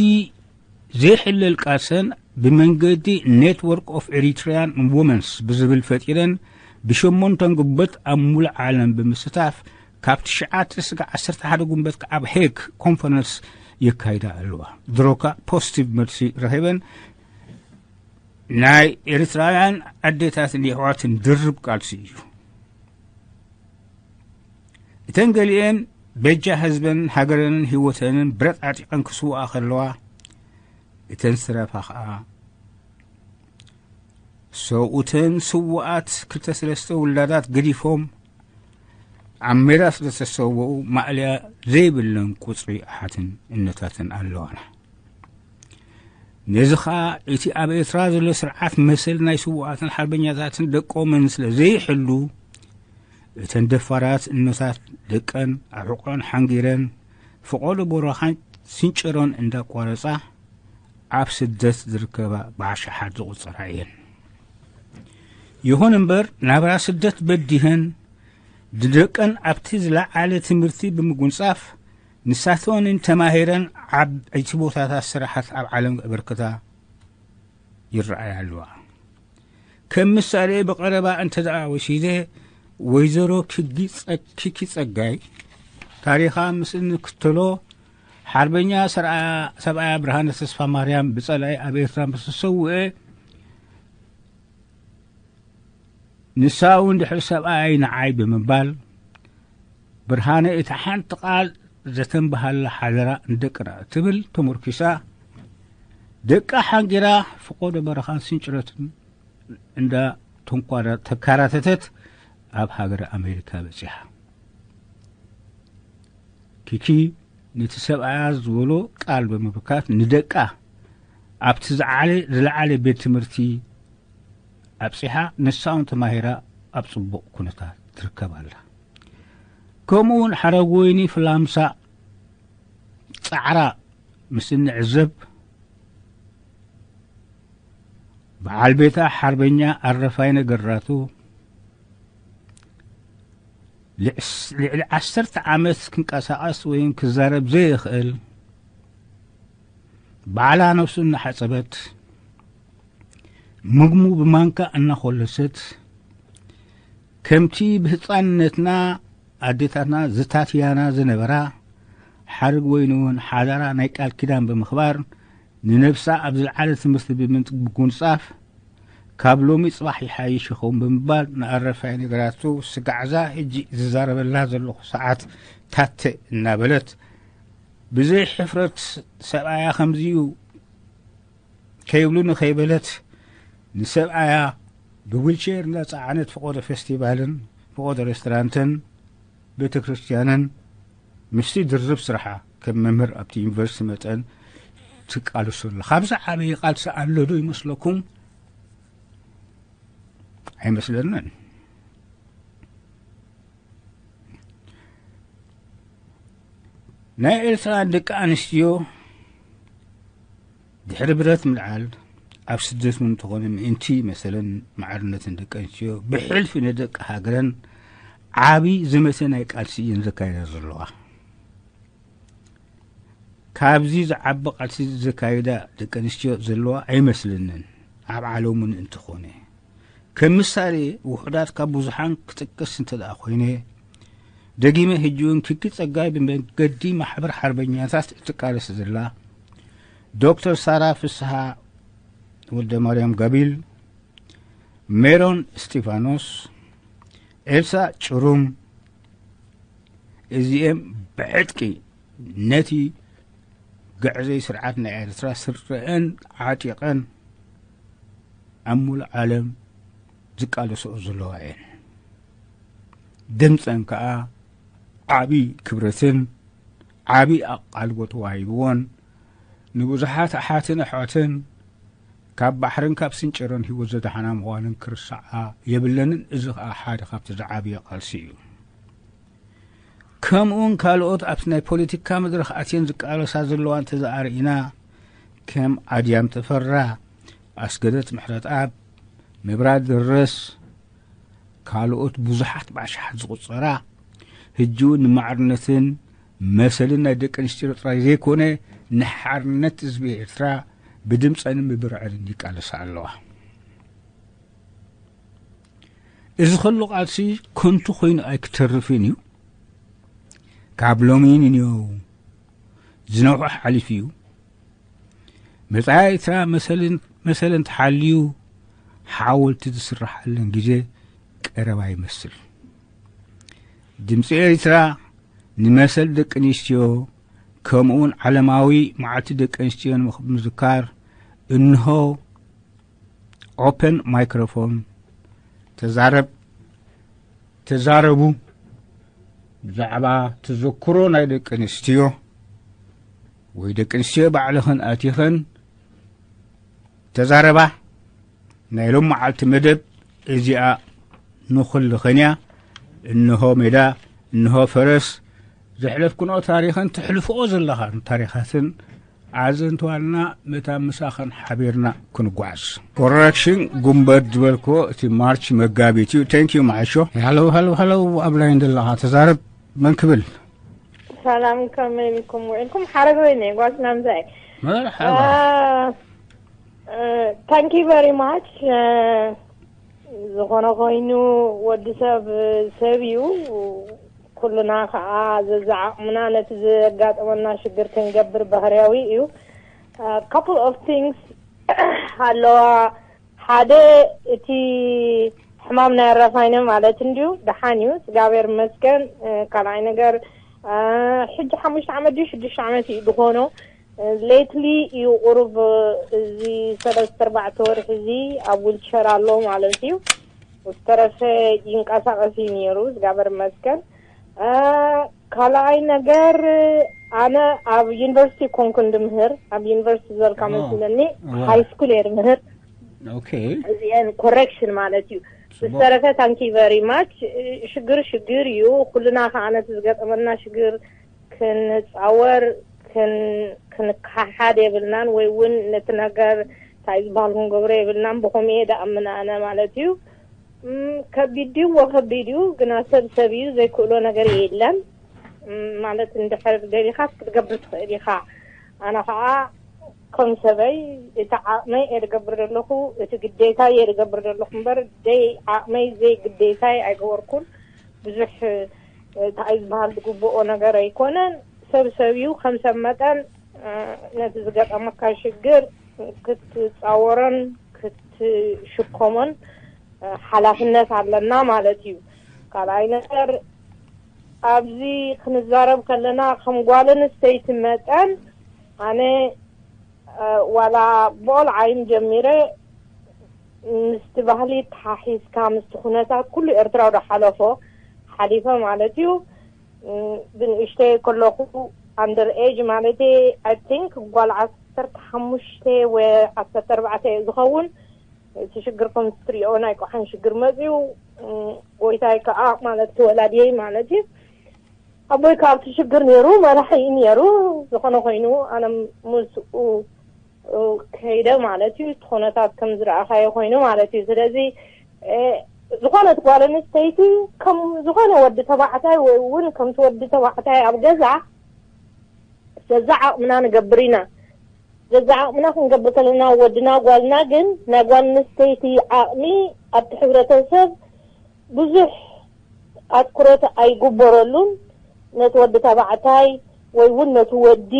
ዘይሕለል ቃልሰን ብመንገዲ ኔትወርክ ኦፍ ኤሪትሪያን ውመንስ ብዝብል ፈጢረን ብሸሞንተን ጉበት ኣብ ሙሉእ ዓለም ብምስታፍ ካብ ትሽዓተ ስጋዕ ዓሰርተ ሓደ ጉንበት ኣብ ሄግ ኮንፈረንስ የካይዳ ኣለዋ። ድሮካ ፖዚቲቭ መልሲ ረኺበን ናይ ኤርትራውያን ኣዴታትን የሕዋትን ድርብ ቃልሲ እዩ። እተን ገሊኤን በጃ ህዝበን ሃገረንን ህይወተንን ብረት ዓጢቐን ክስውኣ ከለዋ፣ እተን ዝተረፋ ኸኣ ሰብኡተን ስውኣት ክልተ ሰለስተ ውላዳት ገዲፎም ኣብ ሜዳ ስለ ዝተሰወኡ ማእለያ ዘይብለን ቁጽሪ ኣሓትን እነታትን ኣለዋና። ነዚ ኸኣ እቲ ኣብ ኤርትራ ዘሎ ስርዓት መሰል ናይ ስውኣትን ሓርበኛታትን ደቆምን ስለ ዘይሕሉ፣ እተን ደፋራት እነታት ደቀን ኣብ ሕቖን ሓንጊረን፣ ፍቖዶ ቦረኻን ስንጭሮን እንዳቋረጻ ኣብ ስደት ዝርከባ ብኣሽሓት ዝቑጸራ እየን። ይኹን እምበር፣ ናብራ ስደት በዲሀን፣ ንደቀን ኣብቲ ዝለዓለ ትምህርቲ ብምጉንጻፍ፣ ንሳተንን ተማሂረን ዓበይቲ ቦታታት ስራሓት ኣብ ዓለም ከበርክታ ይረኣያ ኣለዋ። ከም ምሳሌ ብቐረባ እንተ ደኣ ወሲደ፣ ወይዘሮ ኪጊ ጸ-፣ ኪኪ ጸጋይ፣ ታሪኻ ምስ እንክተሎ፣ ሓርበኛ ሰርኣያ-፣ ሰብኣያ ብርሃነ ተስፋ ማርያም ብጸላኢ ኣብ ኤርትራ ምስ ተሰውኤ፣ ንሳ እውን ድሕሪ ሰብኣይ ንዓይ ብምባል፣ ብርሃነ እቲ ሓንቲ ቃል ዘተንበሃላ ሓደራ ንደቅና እትብል ተመርኪሳ፣ ደቃ ሓንጊራ ፍቆዶ በረኻን ስንጭረትን እንዳ ተንኳራ-፣ ተካራተተት ኣብ ሃገረ ኣሜሪካ በጺሓ። ኪኪ ነቲ ሰብኣያ ዝበሎ ቃል ብምብካት ንደቃ ኣብቲ ዝዓለ-፣ ዝለዓለ ቤት ትምህርቲ ኣብጺሓ፣ ንሳ እውን ተማሂራ ኣብ ጽቡቕ ኩነታት ትርከብ ኣላ። ከምኡ እውን ሓረግ ወይኒ ፍላምሳ ጻዕራ ምስ እንዕዘብ፣ በዓል ቤታ ሓርበኛ ኣረፋይነ ገራቱ ልዕስ-፣ ልዕሊ ዓሰርተ ዓመት ክንቀሳቐስ ወይም ክዛረብ ዘይኽእል፣ ባዕላ ነፍሱ እናሓጸበት፣ ምግሙ ብማንካ እናኾለሰት፣ ከምቲ ብህጻንነትና ኣዴታትና ዝታትያና ዝነበራ፣ ሓረግ ወይኒ እውን ሓዳራ ናይ ቃል ኪዳን ብምኽባር፣ ንነብሳ ኣብ ዝለዓለ ትምህርቲ ብምንጽ-፣ ብምጉንጻፍ፣ ካብ ሎሚ ጽባሕ ይሓይሽ ይኸውን ብምባል ንኣረፋይ ነገራቱ ስጋዕዛ ሕጂ ዝዛረበላ ዘለኹ ሰዓት ታተ እናበለት፣ ብዘይ ሕፍረት ሰብኣያ ከምዚ'ዩ ከይብሉኒ ከይበለት፣ ንሰብኣያ ብዊልቸር እናጸዓነት ፍቖዶ ፌስቲቫልን ፍቖዶ ሬስቶራንትን ቤተ ክርስቲያንን ምስቲ ድርብ ስራሓ ከም መምህር ኣብቲ ዩኒቨርሲቲ መጠን ትቃለሱ ኣላ። ካብዚ ዓብዪ ቃልሲ ኣሎ ዶ ይመስለኩም? ኣይመስለንን። ናይ ኤርትራ ደቂ ኣንስትዮ ድሕሪ ብረት ምልዓል ኣብ ስደት እውን እንተኾነ ምእንቲ መሰለን ማዕርነትን ደቂ ኣንስትዮ ብሕልፊ ንደቂ ሃገረን ዓቢ ዘመተ ናይ ቃልሲ እየን ዘካይዳ ዘለዋ። ካብዚ ዝዓቢ ቃልሲ ዘካይዳ ደቂ ኣንስትዮ ዘለዋ ኣይመስለንን። ኣብ ዓለም እውን እንተኾነ ከም ምሳሌ ውሑዳት ካብ ብዙሓን ክጥቀስ እንተ ደኣ ኮይነ፣ ደጊመ ሕጂ እውን ኪኪ ጸጋይ ብመንገዲ ማሕበር ሓርበኛታት እትቃለስ ዘላ፣ ዶክተር ሳራ ፍስሃ ወልደ ማርያም ጋቢል፣ ሜሮን እስጢፋኖስ፣ ኤልሳ ጭሩም፣ እዚኤም ብዕጥቂ ነቲ ግዕዘይ ስርዓት ናይ ኤርትራ ስረአን ዓጢቐን ኣብ ሙሉእ ዓለም ዝቃለስኦ ዘለዋ እየን። ድምፀን ከዓ ዓቢ ክብረትን ዓቢ ኣቓልቦ ተዋሂብዎን ንብዙሓት ኣሓትን ኣሕዋትን ካብ ባሕርን ካብ ስንጭሮን ህይወት ዘድሓና ምዃንን ክርስዓ የብለንን። እዚ ከዓ ሓደ ካብቲ ዝዓብየ ቃልሲ እዩ። ከምኡውን ካልኦት ኣብቲ ናይ ፖለቲካ መድረኽ ኣትየን ዝቃለሳ ዘለዋ እንተዝኣርኢና፣ ከም ኣድያም ተፈራ፣ ኣስገደት ምሕረትኣብ፣ ምብራድ ደረስ፣ ካልኦት ብዙሓት ብኣሽሓት ዝቑጸራ፣ ሕጂ እውን ንማዕርነትን መሰልን ናይ ደቂ ኣንስትዮ ጥራይ ዘይኮነ፣ ንሓርነት ህዝቢ ኤርትራ ብድምጸንን ብብርዐንን ይቃለሳ ኣለዋ። እዚ ከሎ ቃልሲ ከንቱ ኮይኑ ኣይክተርፍን እዩ። ካብ ሎሚ ንንየው ዝነውሐ ሓሊፉ እዩ። መጻኢ ኤርትራ መሰልን፣ መሰለን ተሓልዩ ሓወልቲ ዝስረሓለን ግዜ ቀረባ ይመስል። ድምፂ ኤርትራ ንመሰል ደቂ ኣንስትዮ ከምኡውን ዓለማዊ መዓልቲ ደቂ ኣንስትዮ ንምኽ-፣ ንምዝካር እንሆ ኦፐን ማይክሮፎን። ተዛረብ፣ ተዛረቡ። ብዛዕባ ተዘክሮ ናይ ደቂ ኣንስትዮ ወይ ደቂ ኣንስትዮ ባዕልኽን ኣቲኽን ተዛረባ። ናይ ሎም መዓልቲ መደብ እዚኣ ንኹልኽን እያ። እንሆ ሜዳ፣ እንሆ ፈረስ። ዘሕለፍክንኦ ታሪኽን ተሕልፍኦ ዘለኻን ታሪኻትን ኣዘንትዋልና፣ መታ ምሳኽን ሓቢርና ክንጓዓዝ። ኮረክሽን ጉንበት ዝበልክዎ እቲ ማርች መጋቢት እዩ። Thank you መዓሾ። ሃለው ሃለው ሃለው፣ ኣብ ላይን ዘለኻ ተዛረብ። መን ክብል? ሰላም፣ ከመይ ኢልኩም ውዒልኩም? ሓረገወይኒ ጓል ናምዛይ። መርሓባ። Thank you very much። ዝኾነ ኮይኑ፣ ወዲ ሰብ ሰብ እዩ። ኩልና ከዓ ዘዛዓቕምና ነቲ ዘጋጠመና ሽግር ክንገብር ባህርያዊ እዩ። Couple of things ኣለዋ። ሓደ፣ እቲ ሕማም ናይ ኣራፋይነ ማለት እንድዩ፣ ደሓን እዩ፣ እግዚኣብሔር ይመስገን። ካልኣይ ነገር፣ ሕጂ ሓሙሽተ ዓመት ድዩ ሽዱሽተ ዓመት እዩ ዝኾኖ። ሌትሊ እዩ ቁሩብ፣ እዚ ሰለስተ ኣርባዕተ ወርሒ እዚ ኣብ ዊልቸር ኣሎ ማለት እዩ። ዝተረፈ ይንቀሳቐስ እዩ ነይሩ፣ እግዚኣብሔር ይመስገን። ካልኣይ ነገር፣ ኣነ ኣብ ዩኒቨርሲቲ ኮንኩ እንድምህር፣ ኣብ ዩኒቨርሲቲ ዝበልካ ኦ፣ መስለኒ፣ እዋ። ሃይ ስኩል እየ ድምህር። ኦኬ። እዚአን ኮሬክሽን ማለት እዩ። ጽቡቅ። ዝተረፈ ታንኪ ቨሪ ማች። ሽግር ሽግር እዩ። ኩልና ከዓ ነቲ ዝገጠመና ሽግር ክንጻወር፣ ክን- ክንከሓሓድ የብልናን፣ ወይ እውን ነቲ ነገር እንታይ ዝበሃል ክንገብሮ የብልናን። ብኸምኡ እየ ደኣምን ኣነ ማለት እዩ። እም፣ ከቢድ ድዩ? ወከቢድ እዩ፣ ግና ሰብ ሰብ እዩ፣ ዘይክእሎ ነገር የለን። እም፣ ማለት እንድሕር ደሊኻስ ክትገብር ትኽእል ኢኻ። ኣነ ኸዓ ከም ሰበይ እቲ ዓቕመይ እየ ዝገብር ዘለኹ፣ እቲ ግዴታ እየ ዝገብር ዘለኹ እምበር፣ ደይ ዓቕመይ ዘይ ግዴታይ ኣይገበርኩን። ብዙሕ እንታይ ዝበሃል ዝግብኦ ነገር ኣይኮነን። ሰብ ሰብ እዩ። ከም ሰብ መጠን፣ እ፣ ነቲ ዝገጠመካ ሽግር ክትጻወሮን ክትሽከሞን፣ እ፣ ሓላፍነት ኣለና ማለት እዩ። ካልኣይ ነገር፣ ኣብዚ ክንዛረብ ከለና፣ ከም ጓል ኣንስተይቲ መጠን፣ ኣነ፣ እ፣ ዋላ ብቆልዓይን ጀሚረ ምስቲ ባህሊ ተሓሒዝካ፣ ምስቲ ኩነታት ኩሉ ኤርትራዊ ዝሓለፎ ሓሊፈ ማለት እዩ። እ፣ ብንእሽተይ ከለኹ፣ ኣንደር ኤጅ ማለት፣ ኣይ ቲንክ ጓል ዓሰርተ ሓሙሽተ ወይ ዓሰርተ ኣርባዕተ እየ ዝኸውን፣ እቲ ሽግር ከም ትሪኦ ናይ ቆሓን ሽግር መፅዩ። እ፣ ጎይታይ ከዓ ማለት ተወላድየይ ማለት እዩ። ኣቦይ ካብቲ ሽግር ነይሩ፣ መራሒ እዩ ነይሩ። ዝኾነ ኮይኑ፣ ኣነ ምስኡ፣ እ፣ ከይደ ማለት እዩ። እቲ ኩነታት ከም ዝረኣኻዮ ኮይኑ ማለት እዩ። ስለዚ፣ እ፣ ዝኾነት ጓል ኣንስተይቲ ከም ዝኾነ ወዲ ተባዕታይ ወይ እውን ከምቲ ወዲ ተባዕታይ ኣብ ገዛ፣ በዛ ዓቕምና ንገብር ኢና። በዛ ዓቕምና ክንገብር ከለና፣ ወድና ጓልና ግን፣ ናይ ጓል ኣንስተይቲ ዓቕሚ ኣብቲ ሕብረተሰብ ብዙሕ ኣትኩሮት ኣይግበረሉን። ነቲ ወዲ ተባዕታይ ወይ እውን ነቲ ወዲ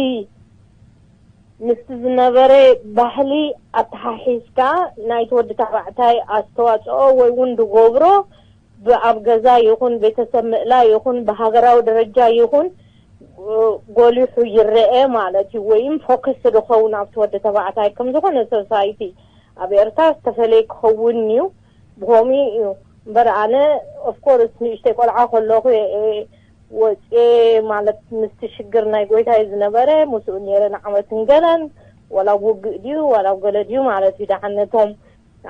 ምስቲ ዝነበረ ባህሊ ኣተሓሒዝካ፣ ናይቲ ወዲ ተባዕታይ ኣስተዋፅኦ ወይ እውን ዝገብሮ፣ ብኣብ ገዛ ይኹን ቤተሰብ ምእላይ ይኹን ብሃገራዊ ደረጃ ይኹን፣ እ፣ ጎሊሑ ይረአ ማለት እዩ። ወይም ፎከስ ዝኸውን ኣብቲ ወዲ ተባዕታይ ከም ዝኾነ ሶሳይቲ ኣብ ኤርትራ ዝተፈለየ ክኸውን እዩ። ብኸምኡ እዩ እምበር፣ ኣነ ኦፍኮርስ ንእሽተይ ቆልዓ ከለኹ፣ እ፣ ወፅየ ማለት ምስቲ ሽግር ናይ ጎይታይ ዝነበረ ምስኡ ነይረ ንዓመትን ገለን፣ ዋላ ኣብ ውግእ ድዩ ዋላ ኣብ ገለ ድዩ ማለት እዩ። ደሓነቶም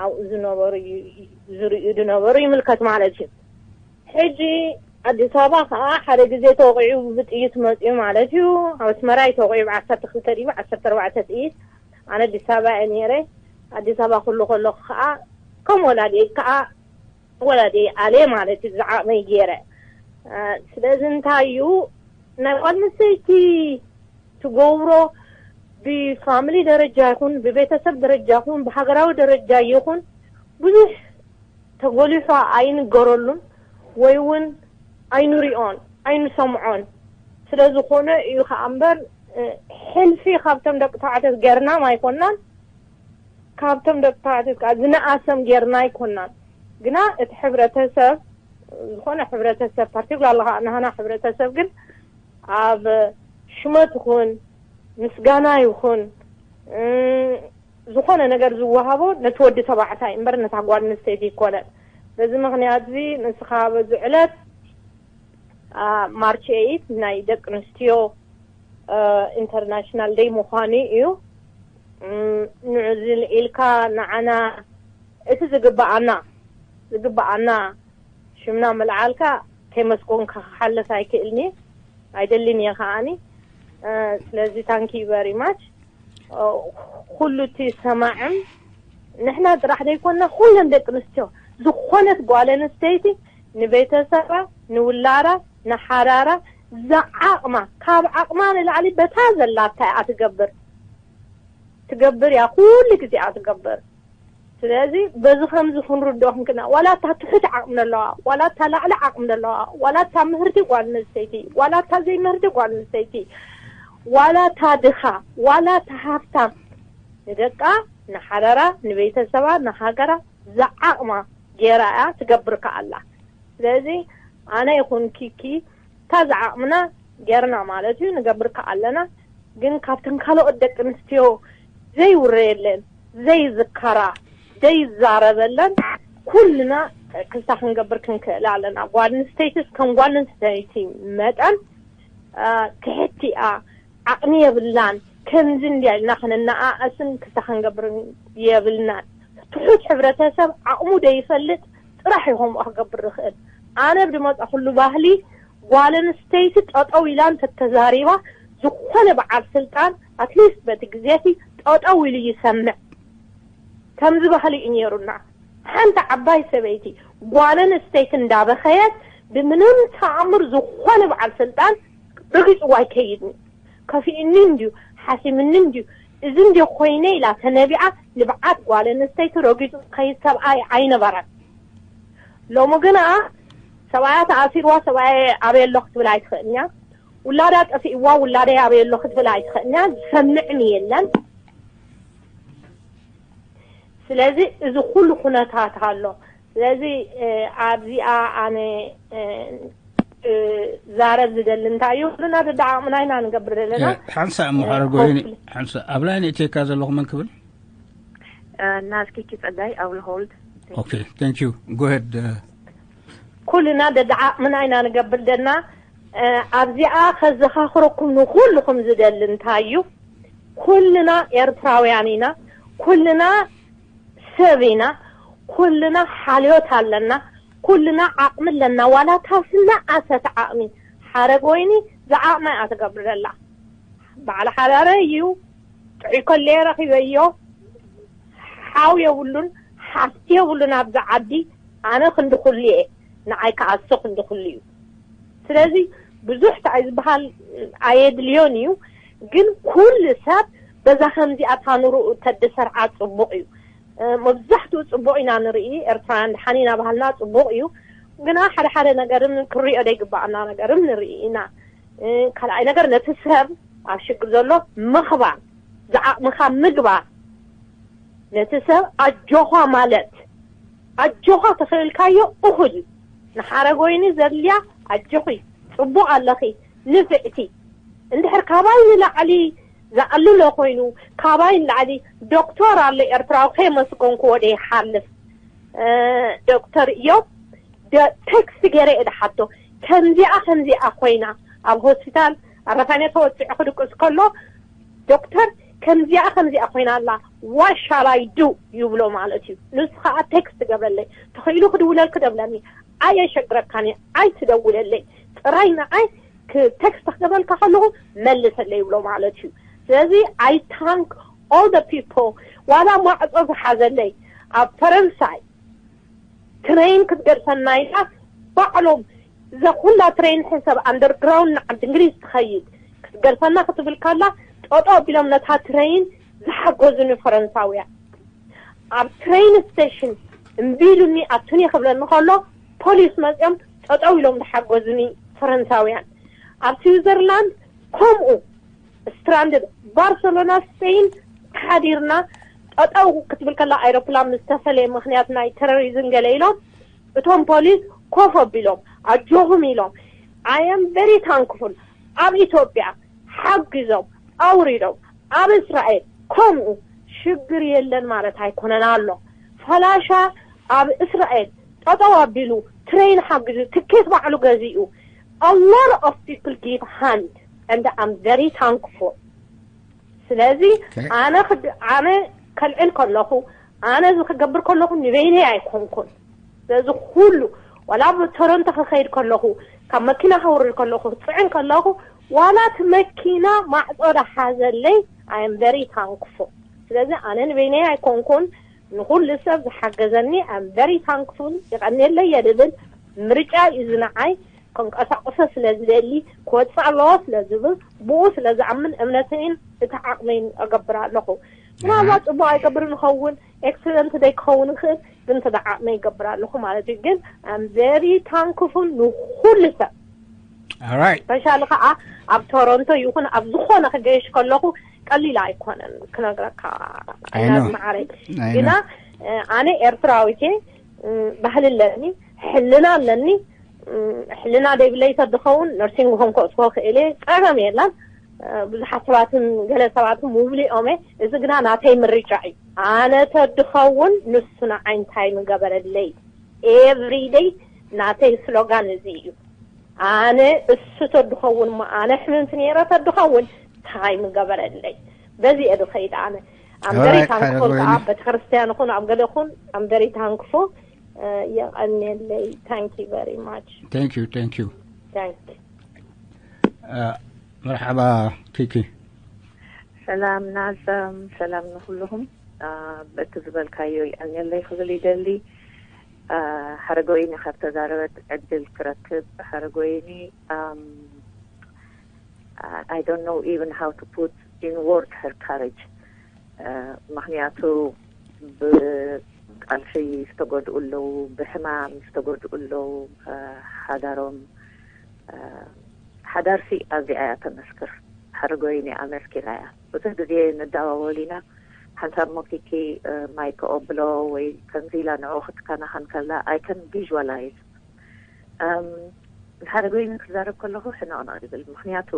ኣብኡ ዝነበሩ እዩ፣ ዝርእዩ ዝነበሩ ይምልከት ማለት እዩ። ሕጂ ኣዲስ ኣበባ ከዓ ሓደ ግዜ ተወቂዑ ብጥይት መፅዩ ማለት እዩ። ኣብ ኣስመራ እዩ ተወቂዑ ብዓሰርተ ክልተ ድዩ ዓሰርተ ኣርባዕተ ጥይት። ኣነ ኣዲስ ኣበባ እየ ነይረ። ኣዲስ ኣበባ ኩሉ ከለኹ ከዓ ከም ወላዲየይ ከዓ ወላዲየይ ኣልየ ማለት እዩ፣ ዝዓቕመይ ገይረ። እ፣ ስለዚ እንታይ እዩ፣ ናይ ጓል ኣንስተይቲ ትገብሮ ብፋሚሊ ደረጃ ይኹን ብቤተሰብ ደረጃ ይኹን ብሃገራዊ ደረጃ ይኹን ብዙሕ ተጎሊሑ ኣይንገረሉን ወይ እውን ኣይንሪኦን ኣይንሰምዖን። ስለ ዝኾነ እዩ ከዓ እምበር፣ እ፣ ሕልፊ ካብቶም ደቂ ተባዕትዮ ገርናም ኣይኮናን፣ ካብቶም ደቂ ተባዕትዮ ከዓ ዝነኣሰም ገርና ኣይኮናን። ግና እቲ ሕብረተሰብ፣ ዝኾነ ሕብረተሰብ፣ ፓርቲኩላር ከዓ ናህና ሕብረተሰብ ግን ኣብ ሽመት ይኹን ምስጋና ይኹን፣ እ፣ ዝኾነ ነገር ዝወሃቦ ነቲ ወዲ ተባዕታይ እምበር ነታ ጓል ኣንስተይቲ ይኮነን። በዚ ምኽንያት እዚ ንስኻ በዚ ዕለት ማርች ኤይት ናይ ደቂ ኣንስትዮ ኢንተርናሽናል ደይ ምዃኑ እዩ። ንዕዚ ኢልካ ንዓና እቲ ዝግበኣና ዝግበኣና ሽምና ምልዓልካ ከይመስጎንካ ክሓልፍ ኣይክእልኒ ኣይደልን እየ ከዓኒ። ስለዚ ታንኪ ቨሪ ማች። ኩሉ እቲ ሰማዕም ንሕና ጥራሕ ዘይኮንና ኩለን ደቂ ኣንስትዮ፣ ዝኾነት ጓል ኣንስተይቲ ንቤተሰባ፣ ንውላዳ፣ ንሓዳራ ዝዓቕማ፣ ካብ ዓቕማ ንላዕሊ በታ ዘላታ እያ ትገብር። ትገብር እያ፣ ኩሉ ግዜ እያ ትገብር። ስለዚ በዚ ከምዚ ክንርድኦ ክንክና ዋላ እታ ትሑት ዓቕሚ ዘለዋ ዋላ እታ ላዕሊ ዓቕሚ ዘለዋ ዋላ እታ ምህርቲ ጓል ኣንስተይቲ ዋላ እታ ዘይምህርቲ ጓል ኣንስተይቲ ዋላ እታ ድኻ ዋላ እታ ሃፍታም ንደቃ ንሓዳራ ንቤተሰባ ንሃገራ ዝዓቕማ ገይራ እያ ትገብር ከኣላ። ስለዚ ኣነ ይኹን ኪኪ እታ ዝዓቕምና ገርና ማለት እዩ ንገብር ከኣለና ግን ካብተን ካልኦት ደቂ ኣንስትዮ ዘይውረየለን ዘይዝከራ ዘይዛረበለን ኩልና ክልታ ክንገብር ክንክእል ኣለና። ጓል ኣንስተይትስ ከም ጓል ኣንስተይቲ መጠን ክሕቲኣ ዓቕሚ የብላን ከምዚ እንዲያ ኢልና ክንነኣእስን ክልታ ክንገብር የብልናን። ትሑት ሕብረተሰብ ዓቕሙ ደይፈልጥ ጥራሕ እዩ ከምኡ ክገብር ዝኽእል። ኣነ ብድመፃ ኩሉ ባህሊ ጓል ኣንስተይቲ ጠጠው ኢላ እንተተዛሪባ ዝኾነ በዓል ስልጣን ኣትሊስት በቲ ግዜቲ ጠጠው ኢሉ ይሰምዕ። ከምዚ ባህሊ እዩ ነይሩና። ሓንቲ ዓባይ ሰበይቲ ጓል ኣንስተይቲ እንዳበኸየት ብምንም ተኣምር ዝኾነ በዓል ስልጣን ረጊፅዋ ኣይከይድን። ከፊእኒ እንድዩ ሓሲምኒ እንድዩ እዚ እንድዩ ኮይነ ኢላ ተነቢዓ ንብዓት ጓል ኣንስተይቲ ረጊፁ ዝኸይድ ሰብኣይ ኣይነበረን። ሎሚ ግና ሰብኣያ ተኣሲርዋ ሰብኣየ ኣበይ ኣሎ ክትብል ኣይትኽእልንያ። ውላዳ ጠፊእዋ ውላደይ ኣበይ ኣሎ ክትብል ኣይትኽእልንያ። ዝሰምዕን የለን። ስለዚ እዚ ኩሉ ኩነታት ኣሎ። ስለዚ ኣብዚኣ ኣነ ዛረብ ዝደሊ እንታይ እዩ? ኩልና ደዳዓቕምና ኢና ንገብር ዘለና። ሓንሳእ እሞ ሓረጎይኒ ሓንሳእ ኣብ ላይን እቴካ ዘለኹ መን ክብል? ናስኪኪ ጸጋይ ኣውል ሆልድ። ኦኬ፣ thank you, go ahead. ኩልና ደዳዓቕምና ኢና ንገብር ዘለና። ኣብዚኣ ከዘኻኽረኩም ንኩልኹም ዝደሊ እንታይ እዩ? ኩልና ኤርትራውያን ኢና። ኩልና ሰብ ኢና። ኩልና ሓልዮት ኣለና። ኩልና ዓቕሚ ኣለና። ዋላ እታ ዝነኣሰት ዓቕሚ ሓረግ ወይኒ ዝዓቕማ እያ ትገብር ዘላ። በዓል ሓዳረ እዩ። ጥዑይ ከለየ ረኺበዮ። ሓው የብሉን፣ ሓፍቲ የብሉን ኣብዚ ዓዲ። ኣነ ክንዲ ኩሉ እየ። ንዓይ ከኣ እሱ ክንዲ ኩሉ እዩ። ስለዚ ብዙሕ እንታይ ዝበሃል ኣየድልዮን እዩ። ግን ኩሉ ሰብ በዛ ከምዚኣ ታኑርኡ ተድሰርዓ ጽቡቕ እዩ። መብዛሕትኡ ጽቡቕ ኢና ንርኢ። ኤርትራውያን ደሓን ኢና ባህልና ጽቡቕ እዩ። ግና ሓደ ሓደ ነገርን ክሪኦ ዘይግባኣና ነገርን ንርኢ ኢና። ካልኣይ ነገር ነቲ ሰብ ኣብ ሽግር ዘሎ ምኽባር፣ ዝዓቕምኻ ምግባር፣ ነቲ ሰብ ኣጆኻ ማለት ኣጆኻ ተኽእልካዮ እኹል እዩ። ንሓረጎይኒ ዘድልያ ኣጆኺ፣ ጽቡቕ ኣለኺ፣ ንፍዕቲ። እንድሕር ካባይ ንላዕሊ ዝኣልሎ ኮይኑ ካባይ ንላዕሊ ዶክተር ኣሎ ኤርትራዊ ከየመስገንክዎ ደይሓልፍ። ዶክተር እዮም ቴክስት ገይረ እየ ድሓቶ። ከምዚኣ ከምዚኣ ኮይና ኣብ ሆስፒታል ኣረፋይነ ተወፂዑ ክድቅስ ከሎ ዶክተር ከምዚኣ ከምዚኣ ኮይና ኣላ ዋሻላይ ዱ ይብሎ ማለት እዩ። ንሱ ከዓ ቴክስት ገብረለይ ተኽኢሉ ክድውለልክ ደብለኒ ኣየሸግረካን እየ ኣይትደውለለይ ጥራይ ንዓይ ቴክስት ክገበልካ ከለኹ መልሰለይ ይብሎ ማለት እዩ። ስለዚ I thank all the people ዋላ ማዕፆ ዝሓዘለይ ኣብ ፈረንሳይ ትሬን ክትገድፈና ኢላ ባዕሎም እዛ ኩላ ትሬን ሕሰብ ኣንደርግራውንድ ንዓዲ እንግሊዝ ትኸይድ ክትገድፈና ክትብል ካላ ጠጦ ኣቢሎም ነታ ትሬን ዝሓገዙኒ ፈረንሳውያን ኣብ ትሬን ስቴሽን እምቢ ኢሉኒ ኣቱኒ ክብለኒ ከሎ ፖሊስ መፅኦም ጠጠው ኢሎም ዝሓገዙኒ ፈረንሳውያን ኣብ ስዊዘርላንድ ከምኡ ስትራንድድ ባርሰሎና ስፔን ሓዲርና ጠጠው ክትብል ከላ ኣይሮፕላን ምስ ተፈለየ ምክንያት ናይ ተሮሪዝም ገለ ኢሎም እቶም ፖሊስ ኮፍ ኣቢሎም ኣጆኹም ኢሎም I am very thankful ኣብ ኢትዮጵያ ሓጊዞም ኣውሪዶም ኣብ እስራኤል ከምኡ ሽግር የለን ማለት ኣይኮነን ኣሎ። ፈላሻ ኣብ እስራኤል ጠጠው ኣቢሉ፣ ትሬን ሓጊዙ፣ ትኬት ባዕሉ ገዚኡ፣ a lot of people give hand and I'm very thankful። ስለዚ ኣነ ኣነ ከልዕል ከለኹ፣ ኣነ እዚ ክገብር ከለኹ ንበይነይ ኣይኮንኩን። ስለዚ ኩሉ ዋላ ኣብ ቶሮንቶ ክኸይድ ከለኹ፣ ካብ መኪና ከውርድ ከለኹ፣ ክፅዕን ከለኹ፣ ዋላ እቲ መኪና ማዕፆ ዳሓዘለይ I am very thankful። ስለዚ ኣነ ንበይነይ ኣይኮንኩን፣ ንኹሉ ሰብ ዝሓገዘኒ I am very thankful፣ ይቐንየለይ እየ ድብል። ምርጫ እዩ እዚ ንዓይ። ከንቀሳቕሶ ስለ ዝደሊ፣ ክወፅእ ኣለዎ ስለ ዝብል፣ ብኡ ስለ ዝኣምን እምነተይን እቲ ዓቕመይን እገብር ኣለኹ። ምናልባት ፅቡቅ ኣይገብርን ይኸውን፣ ኤክሰለንት ደይ ክኸውን ይኽእል፣ ግን እቲ ዓቕመይ ይገብር ኣለኹ ማለት እዩ። ግን I'm very thankful ንኹሉ ሰብ። Alright. ስፔሻሊ ከዓ ኣብ ቶሮንቶ ይኹን ኣብ ዝኾነ ክገይሽ ከለኹ ቀሊል ኣይኮነን ክነግረካ። I know. ማዓረይ I ግና know. እ፣ ኣነ ኤርትራዊት እየ፣ እ፣ ባህሊ ኣለኒ፣ ሕልና ኣለኒ። እ፣ ሕልና ደይብለይ ተድኸውን ነርሲንግ ሆም ከእትዎ ክእል እየ፣ ጸገም የለን። እ፣ ብዙሓት ሰባትን ገለ ሰባትን ውብሊኦም እየ። እዚ ግና ናተይ ምርጫ እዩ። ኣነ ተድኸውን ንሱ ንዓይ እንታይ ምገበረለይ? ኤቭሪደይ ናተይ ስሎጋን እዚ እዩ። ኣነ እሱ ተድኸውን እሞ ኣነ ሕምምቲ ነይረ ተድኸውን እንታይ ምገበረለይ? በዚ እየ ድኸይድ ኣነ። I'm very Alright, thankful ሓረጎይኒ። ከዓ ቤተክርስትያን ይኹን ኣብ ገለ ይኹን I'm very thankful። እ፣ የቐንየለይ። Thank you very much። Thank you, thank you. Thank you። Uh, መርሓባ ኪኪ። ሰላም ናዘም፣ ሰላም ንኩልኹም። አ፣ በቲ ዝበልካዮ ይቐንየለይ ክብል ይደሊ። አ፣ ሓረጎይኒ ካብ ተዛረበት ዕድል ክረክብ ሓረጎይኒ፣ um, I don't know even how to put in word her courage. አ፣ ምክንያቱ ብቃልሲ ዝተጎድኡ ኣለዉ፣ ብሕማም ዝተጎድኡ ኣለዉ። አ፣ ሓዳሮም፣ አ፣ ሓዳርሲ ኣብዚኣ እያ ተመስክር። ሓረጎይኒ ኣመስኪና እያ። ብዙሕ ግዜ ንዳዋወል ኢና። ሓንሳብ ሞኪኪ፣ እ፣ ማይ ከቐብሎ ወይ ከምዚ ኢላ ንዕኡ ክትከናኸን ከላ I can visualize። እም፣ ንሓረጎይኒ ክዛረብ ከለኹ ሕንቕንቕ ይብል። ምክንያቱ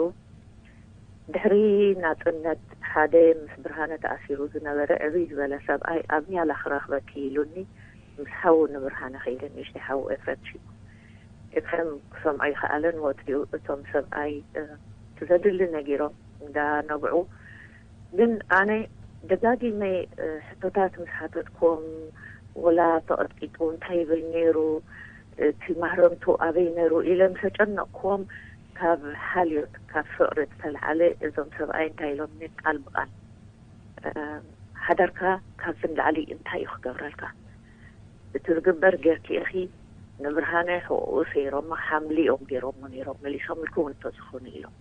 ድሕሪ ናጽነት ሓደ ምስ ብርሃነ ተኣሲሩ ዝነበረ ዕብይ ዝበለ ሰብኣይ ኣብ ኒያላ ክረኽበኪ ኢሉኒ ምስ ሓዉ ንብርሃነ ከይደ ንእሽተይ ሓዉ ኤፍረም ሺ ኤፍረም ክሰምዖ ይኸኣለን ወፂኡ። እቶም ሰብኣይ፣ እ፣ እቲ ዘድሊ ነጊሮም እንዳነብዑ፣ ግን ኣነ ደጋጊመ፣ እ፣ ሕቶታት ምስ ሓተትኩም፣ ወላ ተቐጥቂጡ እንታይ ይብል ነይሩ፣ እቲ ማህረምቱ ኣበይ ነይሩ ኢለ ምስ ኣጨነቕኩም፣ ካብ ሓልዮት፣ ካብ ፍቕሪ ዝተልዓለ እዞም ሰብኣይ እንታይ ኢሎምኒ ቃል ብቃል፣ እ፣ ሓዳርካ ካብዚ ንላዕሊ እንታይ እዩ ክገብረልካ? እቲ ዝግበር ጌርኪ ኢኺ። ንብርሃነ ሕቑኡ ሰይሮሞ ሓምሊ እዮም ገይሮሞ ነይሮም፣ መሊሶምልኪ እውን እንተዝኾኑ ኢሎም።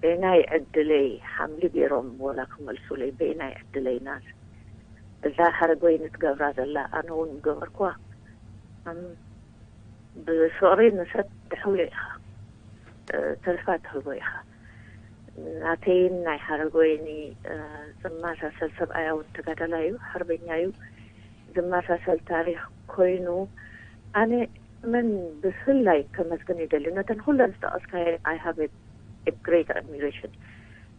በየናይ ዕድለይ ሓምሊ ገይሮም ወላ ክመልሱለይ፣ በየናይ ዕድለይ ናዝ እዛ ሓረጎይኒ ትገብራ ዘላ ኣነ እውን ምገበርኩዋ። እም፣ ብፍቕሪ ንሰብ ተሕውዮ ኢኻ፣ እ፣ ተስፋ ትህቦ ኢኻ። ናተይን ናይ ሓረጎይኒ፣ እ፣ ዝመሳሰል ሰብኣይ እውን ተጋዳላይ እዩ፣ ሓርበኛ እዩ። ዝመሳሰል ታሪኽ ኮይኑ ኣነ መን ብፍላይ ከመስግን ይደሊ ነተን ኩለን ዝጠቐስካየ I have a great admiration።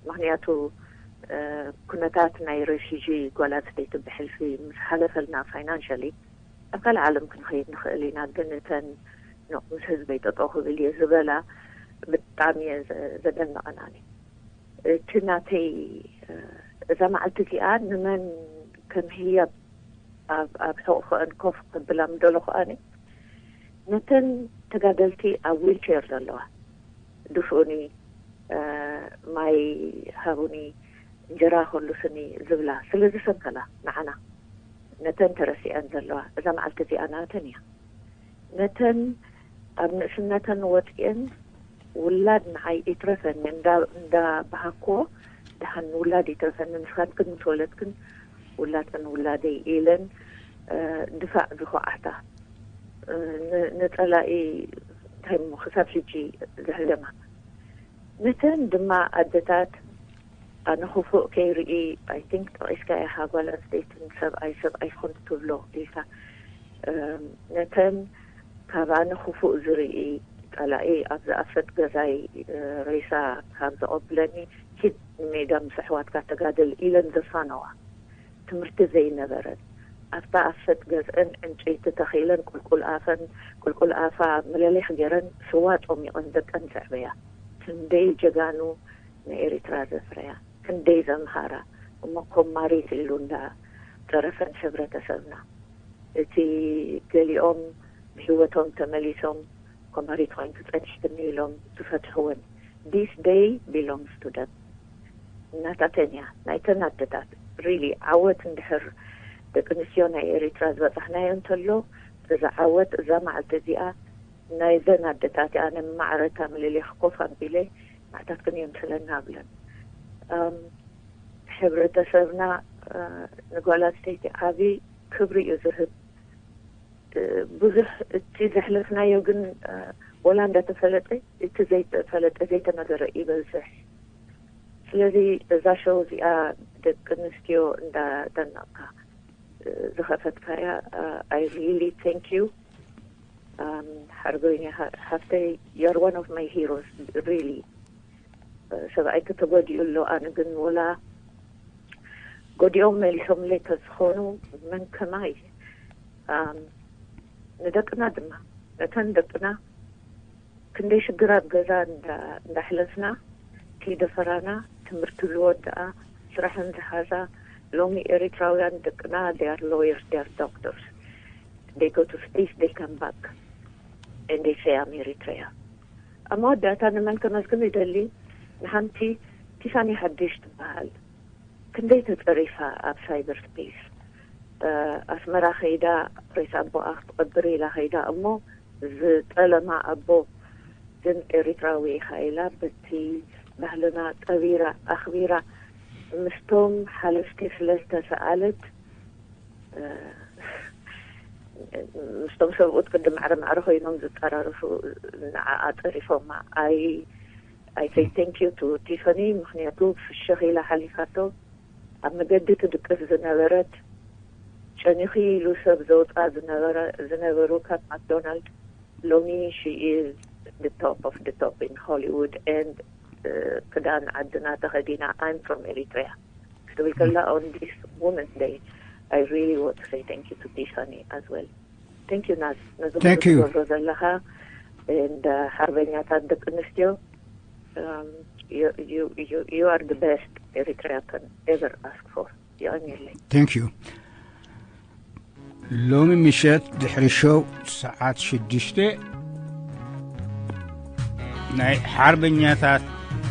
ምክንያቱ፣ እ፣ ኩነታት ናይ ሬፊጂ ጓል ኣንስተይቲ ብሕልፊ ምስ ሓለፈልና ፋይናንሻሊ ኣብ ካልእ ዓለም ክንኸይድ ንኽእል ኢና፣ ግን እተን ኖ ምስ ህዝበይ ጠጠው ክብል እየ ዝበላ ብጣዕሚ እየ ዘ-፣ ዘደንቐን ኣነ። እቲ ናተይ፣ እ፣ እዛ መዓልቲ እዚኣ ንመን ከም ህያብ ኣብ፣ ኣብ ሕቑፈአን ኮፍ ከብላ ምደለኹ ኣነ ነተን ተጋደልቲ ኣብ ዊልቸር ዘለዋ ድፍኡኒ፣ እ፣ ማይ ሃቡኒ፣ እንጀራ ከልሱኒ ዝብላ ስለ ዝሰንከላ ንዓና ነተን ተረሲዐን ዘለዋ እዛ መዓልቲ እዚኣ ናተን እያ። ነተን ኣብ ንእስነተን ወፂአን ውላድ ንዓይ ይትረፈኒ እንዳ-፣ እንዳበሃክዎ ደሓን ውላድ ይትረፈኒ ንስኻትክን ምስ ወለድክን ውላድክን ውላደይ ኢለን፣ እ፣ ድፋዕ ዝኹዓታ፣ እ፣ ን-፣ ንፀላኢ እንታይ እሞ ክሳብ ሕጂ ዘህለማ ነተን ድማ ኣደታት ኣነ ክፉእ ከይርኢ I think ጠቒስካ ኢኻ ጓል ኣንስተይትን ሰብኣይ ሰብኣይ ክኾን ትብሎ ኢልካ፣ እም፣ ነተን ካብ ኣነ ክፉእ ዝርኢ ፀላኢ ኣብ ዝኣፈት ገዛይ፣ እ፣ ሬሳ ካብ ዘቐብለኒ ኪድ ንሜዳ ምስ ኣሕዋትካ ተጋደል ኢለን ዘፋነዋ ትምህርቲ ዘይነበረን፣ ኣብታ ኣፈጥ ገዝአን ዕንጨይቲ ተኺለን ቁልቁል ኣፈን ቁልቁል ኣፋ ምልሊኽ ገይረን ስዋ ጾሚቐን ደቀን ዘዕበያ ክንደይ ጀጋኑ ንኤሪትራ ዘፍረያ፣ ክንደይ ዘምሃራ እሞ ኮማሪት ኢሉ እንዳ ተረፈን ሕብረተሰብና። እቲ ገሊኦም ብህይወቶም ተመሊሶም ኮማሪት ኮይንኪ ጸኒሕክኒ ኢሎም ዝፈትሕወን this day belongs to them። እናታተን እያ ናይተን ኣደታት። Really ዓወት እንድሕር ደቂ ኣንስትዮ ናይ ኤሪትራ ዝበጻሕናዮ እንተሎ፣ እዚ ዓወት እዛ መዓልቲ እዚኣ ናይዘን ኣደታት እያ። ኣነ ማዕረታ ምልሌኽ ኮፍ ኣቢለ ማዕታትክን እዮም ስለና ኣብለን። እም፣ ሕብረተሰብና እ፣ ንጓል ኣንስተይቲ ዓቢ ክብሪ እዩ ዝህብ። እ፣ ብዙሕ እቲ ዘሕለፍናዮ ግን እ፣ ወላ እንዳተፈለጠ እቲ ዘይተፈለጠ ዘይተነገረ ይበዝሕ። ስለዚ እዛ ሸው እዚኣ ደቂ ኣንስትዮ እንዳደነቕካ እ፣ ዝኸፈትካያ እ፣ I really thank you። እም፣ ሓርበኛ ሓ- ሓፍተይ you're one of my heroes really። ሰብኣይኪ ተጎዲኡ ኣሎ፣ ኣነ ግን ወላ ጎዲኦም መሊሶምለይ ተዝኾኑ መን ከማይ። ኣም፣ ንደቅና ድማ ነተን ደቅና ክንደይ ሽግር ኣብ ገዛ እንዳ- እንዳሕለፍና ከይደፈራና ትምህርቲ ዝወድኣ ስራሕን ዝሓዛ ሎሚ ኤሪትራውያን ደቅና they are lawyers, they are doctors, they go to space, they come back and they say I'm Eritrea። ኣብ መወዳእታ ንመን ከመስግን ይደሊ? ንሓንቲ ቲፋኒ ሓድሽ ትበሃል ክንደይ ተጸሪፋ ኣብ ሳይበር ስፔስ ኣስመራ ከይዳ ሬሳ ኣቦኣ ክትቐብር ኢላ ከይዳ እሞ ዝጠለማ ኣቦ ግን ኤሪትራዊ ኢኻ ኢላ በቲ ባህልና ቀቢራ ኣኽቢራ ምስቶም ሓለፍቲ ስለ ዝተሰኣለት ምስቶም ሰብኡት ቅዲ ማዕረ ማዕረ ኮይኖም ዝጠራርፉ ንዓኣ ጠሪፎማ። I I say thank you to ቲፈኒ ምክንያቱ ፍሽኽ ኢላ ሓሊፋቶ። ኣብ መገዲ ትድቅስ ዝነበረት ጨኒኺ ኢሉ ሰብ ዘውፅኣ ዝነበረ ዝነበሩ ካብ ማክዶናልድ ሎሚ she is the top of the top in Hollywood and ክዳን ዓድና ተኸዲና I'm from Eritrea ክትብል ከላ on this Women's Day I really want to say thank you to Tiffany as well. Thank you ናዝ ነዚ Thank you. ትገብሮ ዘለኻ and ሓርበኛታት ደቂ ኣንስትዮ um, you, you, you, you are the best Eritrea can ever ask for. የቐንየለይ። Thank you. ሎሚ ምሸት ድሕሪ ሾው ሰዓት ሽዱሽተ ናይ ሓርበኛታት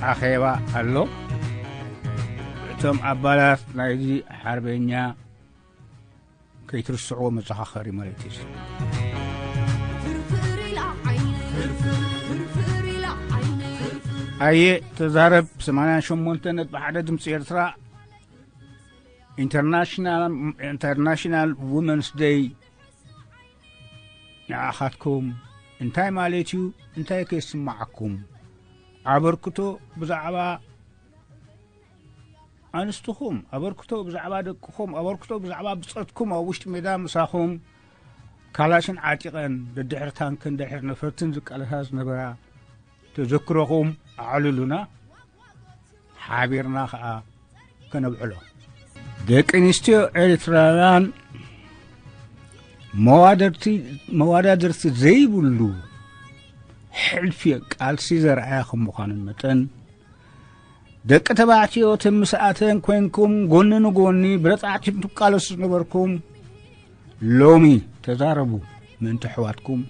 ኣኼባ ኣሎ። እቶም ኣባላት ናይዚ ሓርበኛ ከይትርስዕዎ መዘኻኸሪ ማለት እዩ። ኣየ ተዛረብ ሰማንያን ሸሞንተ ነጥቢ ሓደ ድምፂ ኤርትራ ኢንተርናሽናል Women's Day ንዓኻትኩም እንታይ ማለት እዩ? እንታይ ከይስማዓኩም? ኣበርክቶ ብዛዕባ ኣንስትኹም ኣበርክቶ ብዛዕባ ደቅኹም ኣበርክቶ ብዛዕባ ብፀትኩም ኣብ ውሽጢ ሜዳ ምሳኹም ካላሽን ዓጢቐን ደድሕሪ ታንክን ድሕሪ ነፈርትን ዝቃለሳ ዝነበራ ተዘክሮኹም ኣዕልሉና ሓቢርና ከዓ ከነብዕሎ ደቂ ኣንስትዮ ኤርትራውያን መዋደርቲ ዘይብሉ ሕልፊ ቃልሲ ዘርኣያ ከም ምዃነን መጠን ደቂ ተባዕትዮ ተምስኣተን ኮይንኩም ጎኒ ንጎኒ ብረጻዕቲ ትቃለሱ ዝነበርኩም ሎሚ ተዛረቡ ምእንቲ ኣሕዋትኩም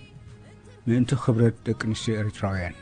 ምእንቲ ክብረት ደቂ ኣንስትዮ ኤርትራውያን።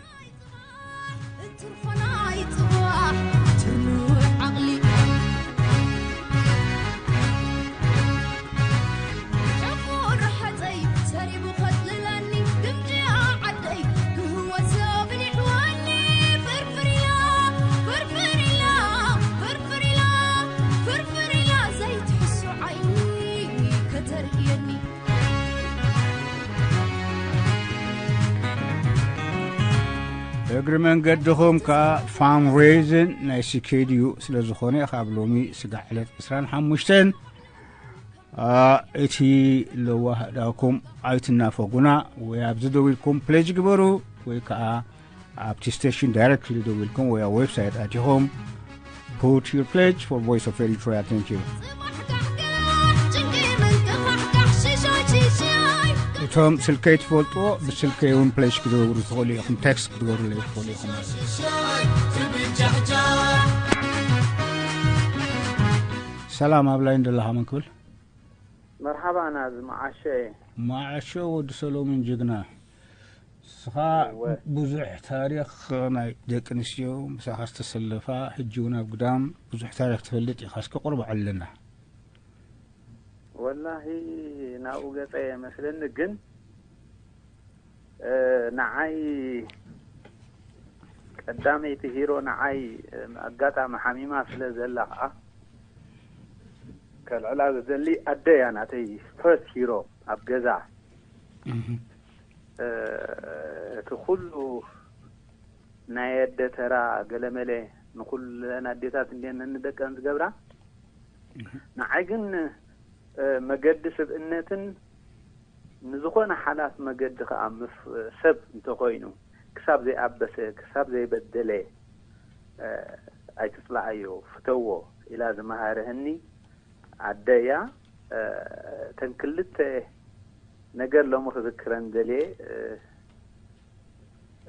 እግሪ መንገድኹም ከዓ ፋንሬዝን ናይ ሲኬድዩ ስለ ዝኾነ ካብ ሎሚ ስጋዕ ዕለት ዕስራን ሓሙሽተን እቲ ለዋህ እዳኩም ኣይትናፈጉና ወይ ኣብዚ ደው ኢልኩም ፕሌጅ ግበሩ ወይ ከዓ ኣብቲ ስቴሽን ዳይረክትሊ ደው ኢልኩም ወይ ኣብ ዌብሳይት ኣቲኹም put your pledge for Voice of Eritrea thank you እቶም ስልከይ ትፈልጥዎ ብስልከይ እውን ፕሌሽ ክትገብሩ ትኽእሉ ኢኹም፣ ቴክስት ክትገብሩለይ ትኽእሉ ኢኹም። ሰላም፣ ኣብ ላይን ደለኻ መን ክብል? መርሓባ፣ ናዚ መዓሾ እየ። መዓሾ ወዲ ሰሎሙን ጅግና። ንስኻ እወ። ብዙሕ ታሪኽ ናይ ደቂ ኣንስትዮ ምሳኻ ዝተሰለፋ፣ ሕጂ እውን ኣብ ግዳም ብዙሕ ታሪኽ ትፈልጥ ኢኻ። እስኪ ቁርብ ዓለና። ወላሂ ናብኡ ገጸ የመስለኒ፣ ግን፣ እ፣ ንዓይ ቀዳመይቲ ሂሮ ንዓይ፣ እ፣ ኣጋጣሚ ሓሚማ ስለ ዘላ ኸኣ ከልዕላ ዝደሊ ኣደ እያ ናተይ ፈርስት ሂሮ ኣብ ገዛ። እህ። እ፣ እቲ ኩሉ ናይ ኣደ ተራ ገለመለ ንኩለን ኣዴታት እንድየን ንደቀን ዝገብራ። እህ። ንዓይ ግን፣ እ፣ መገዲ ስብእነትን ንዝኾነ ሓላፍ መገዲ ከኣ ምፍ-፣ ሰብ እንተኾይኑ ክሳብ ዘይኣበሰ፣ ክሳብ ዘይበደለ፣ እ፣ ኣይትጽላኣዮ፣ ፍተዎ ኢላ ዝመሃረህኒ ኣደ እያ። እ፣ እተን ክልተ ነገር ሎሚ ክዝክረን ደልየ። እ፣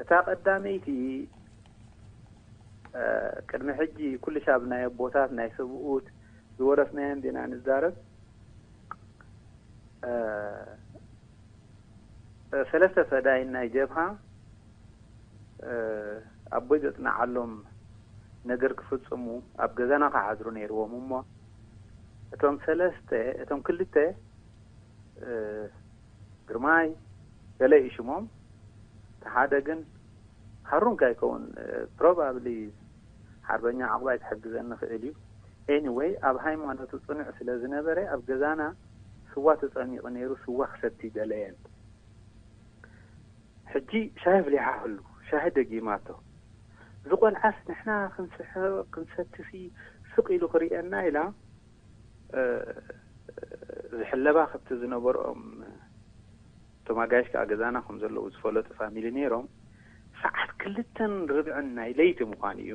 እታ ቀዳመይቲ፣ እ፣ ቅድሚ ሕጂ ኩሉ ሻብ ናይ ኣቦታት ናይ ሰብኡት ዝወረስናዮ እንዲና ንዛረብ። እ፣ እ፣ ሰለስተ ፈዳይን ናይ ጀብሃ፣ እ፣ ኣቦይ ዘጽንዓሎም ነገር ክፍጽሙ ኣብ ገዛና ክሓድሩ ነይርዎም እሞ፣ እቶም ሰለስተ፣ እቶም ክልተ፣ እ፣ ግርማይ ገለ እዩ ሽሞም። እቲ ሓደ ግን ሃሩን ካይከውን፣ እ፣ ፕሮባብሊ ሓርበኛ ዓቕባይ ክሕግዘኒ ክእል እዩ። ኤኒወይ፣ ኣብ ሃይማኖቱ ጽኑዕ ስለ ዝነበረ፣ ኣብ ገዛና ስዋ ተጸሚቑ ነይሩ፣ ስዋ ክሰቲ ደለየን። ሕጂ ሻሂ ኣፍሊሓ ህሉ፣ ሻሂ ደጊማቶ። እዚ ቆልዓስ ንሕና ክንስሕቕ፣ ክንሰትሲ ስቕ ኢሉ ክርእየና ኢላ፣ እ፣ ዝሕለባ ከብቲ ዝነበርኦም፣ እቶም ኣጋይሽ ከኣ ገዛና ከም ዘለዉ ዝፈለጡ ፋሚሊ ነይሮም። ሰዓት ክልተን ርብዕን ናይ ለይቲ ምዃኑ እዩ።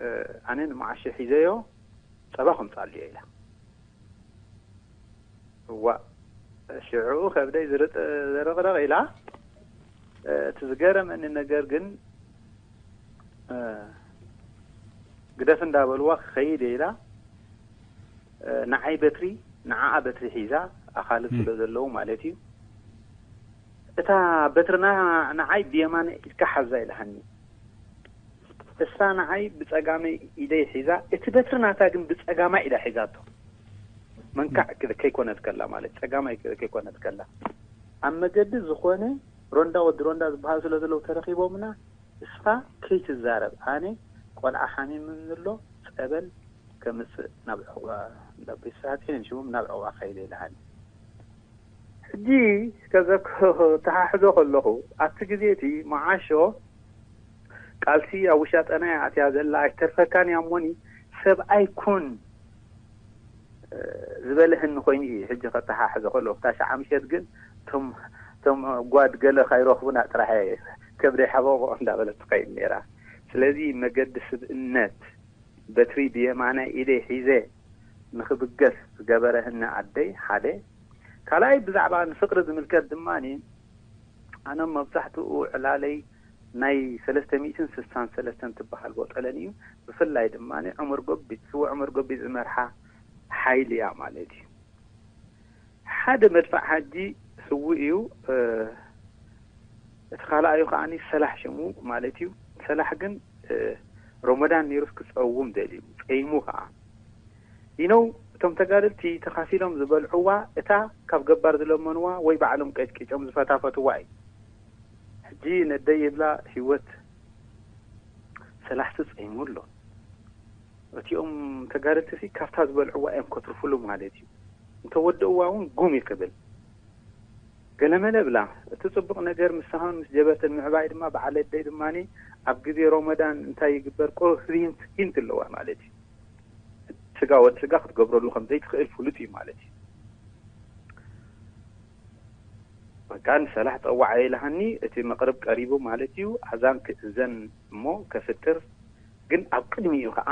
እ፣ ኣነ ንመዓሾ ሒዘዮ፣ ጸባ ከምጽኣሉ እየ ኢላ። እዋእ፣ ሽዑ ከብደይ ዝርጥ-፣ ዝርቕርቕ ኢላ። እ፣ እቲ ዝገረመኒ ነገር ግን፣ እ፣ ግደፍ እንዳበልዋ ክኸይድ እየ ኢላ፣ እ፣ ንዓይ በትሪ፣ ንዓኣ በትሪ ሒዛ፣ ኣኻልብ እም። ስለ ዘለዉ ማለት እዩ። እታ በትርና ንዓይ ብየማነ ኢድካ ሓዛ ኢላሃኒ። እሳ ንዓይ ብጸጋመይ ኢደይ ሒዛ፣ እቲ በትሪ ናታ ግን ብጸጋማይ ኢዳ ሒዛቶ። መንካዕ እም። ከ-፣ ከይኮነት ከላ ማለት፣ ጸጋማይ ከ-፣ ከይኮነት ከላ። ኣብ መገዲ ዝኾነ ሮንዳ፣ ወዲ ሮንዳ ዝበሃሉ ስለ ዘለዉ ተረኺቦምና፣ እሳ ከይትዛረብ፣ ኣነ ቆልዓ ሓሚሙኒ ኣሎ፣ ጸበል ከምጽእ ናብ ዕቑባ፣ እንዳ ቤት ሰራሕተይን ሽሞም ናብ ዕቑባ ከይደ ኢላሃኒ። ሕጂ ከዘክ-፣ ተሓሕዞ ከለኹ፣ ኣብቲ ግዜ እቲ መዓሾ ቃልሲ ኣብ ውሻጠና እያ ኣትያ ዘላ፣ ኣይተርፈካን እያ እሞኒ፣ ሰብኣይ ኩን፣ እ፣ ዝበለህኒ ኮይኑ እዩ። ሕጂ ከተሓሕዞ ከለኹ፣ እታ ሸዓ ምሸት ግን እቶም፣ እቶም ጓድ ገለ ካይረኽቡና ጥራሕ እየ ከብደይ ሓቦቦ እንዳበለት ትኸይድ ነይራ። ስለዚ መገዲ ስብእነት በትሪ ብየማናይ ኢደይ ሒዘ ንኽብገስ ዝገበረህኒ ኣደይ ሓደ። ካልኣይ ብዛዕባ ንፍቕሪ ዝምልከት ድማ ኣነ መብዛሕትኡ ዕላለይ ናይ ሰለስተ ሚእትን ስሳን ሰለስተን ትበሃል ቦጠለን እዩ። ብፍላይ ድማ ዑመር ጎቢጥ፣ ስዉእ ዑመር ጎቢጥ ዝመርሓ ሓይሊ እያ ማለት እዩ። ሓደ መድፋዕ ሓጂ ስዉእ እዩ። እ፣ እቲ ካልኣዩ ከኣ ሰላሕ ሽሙ ማለት እዩ። ሰላሕ ግን፣ እ፣ ሮመዳን ነይሩስ ክጸውም ደልዩ፣ ጸይሙ ከኣ። ይነው እቶም ተጋደልቲ ተኻፊሎም ዝበልዕዋ እታ ካብ ገባር ዝለመንዋ ወይ ባዕሎም ቀጭቂጮም ዝፈታፈትዋ እዩ። ሕጂ ነደይ ይብላ ህይወት ሰላሕቲ ጸይሙ ኣሎ። እቲኦም ተጋደልቲ ሲ ካብታ ዝበልዕዋ እዮም ከትርፉሉ ማለት እዩ። እንተወደእዋ እውን ጉም ይክብል። ገለመለ ብላ፣ እቲ ጽቡቕ ነገር ምሳኻን ምስ ጀበርትን ምዕባይ ድማ በዓል ኣደይ ድማ ኣብ ግዜ ሮመዳን እንታይ ይግበር? ቁሩብ ህንት፣ ሂንት ኣለዋ ማለት እዩ። ስጋ ወዲ ስጋ ክትገብረሉ ከም ዘይትኽእል ፍሉጥ እዩ ማለት እዩ። በቃ ንሰላሕ ጸዋዓ ኢላሃኒ፣ እቲ መቕርብ ቀሪቡ ማለት እዩ። ኣዛን ክእዘን እሞ ከፍጥር፣ ግን ኣብ ቅድሚኡ ከኣ፣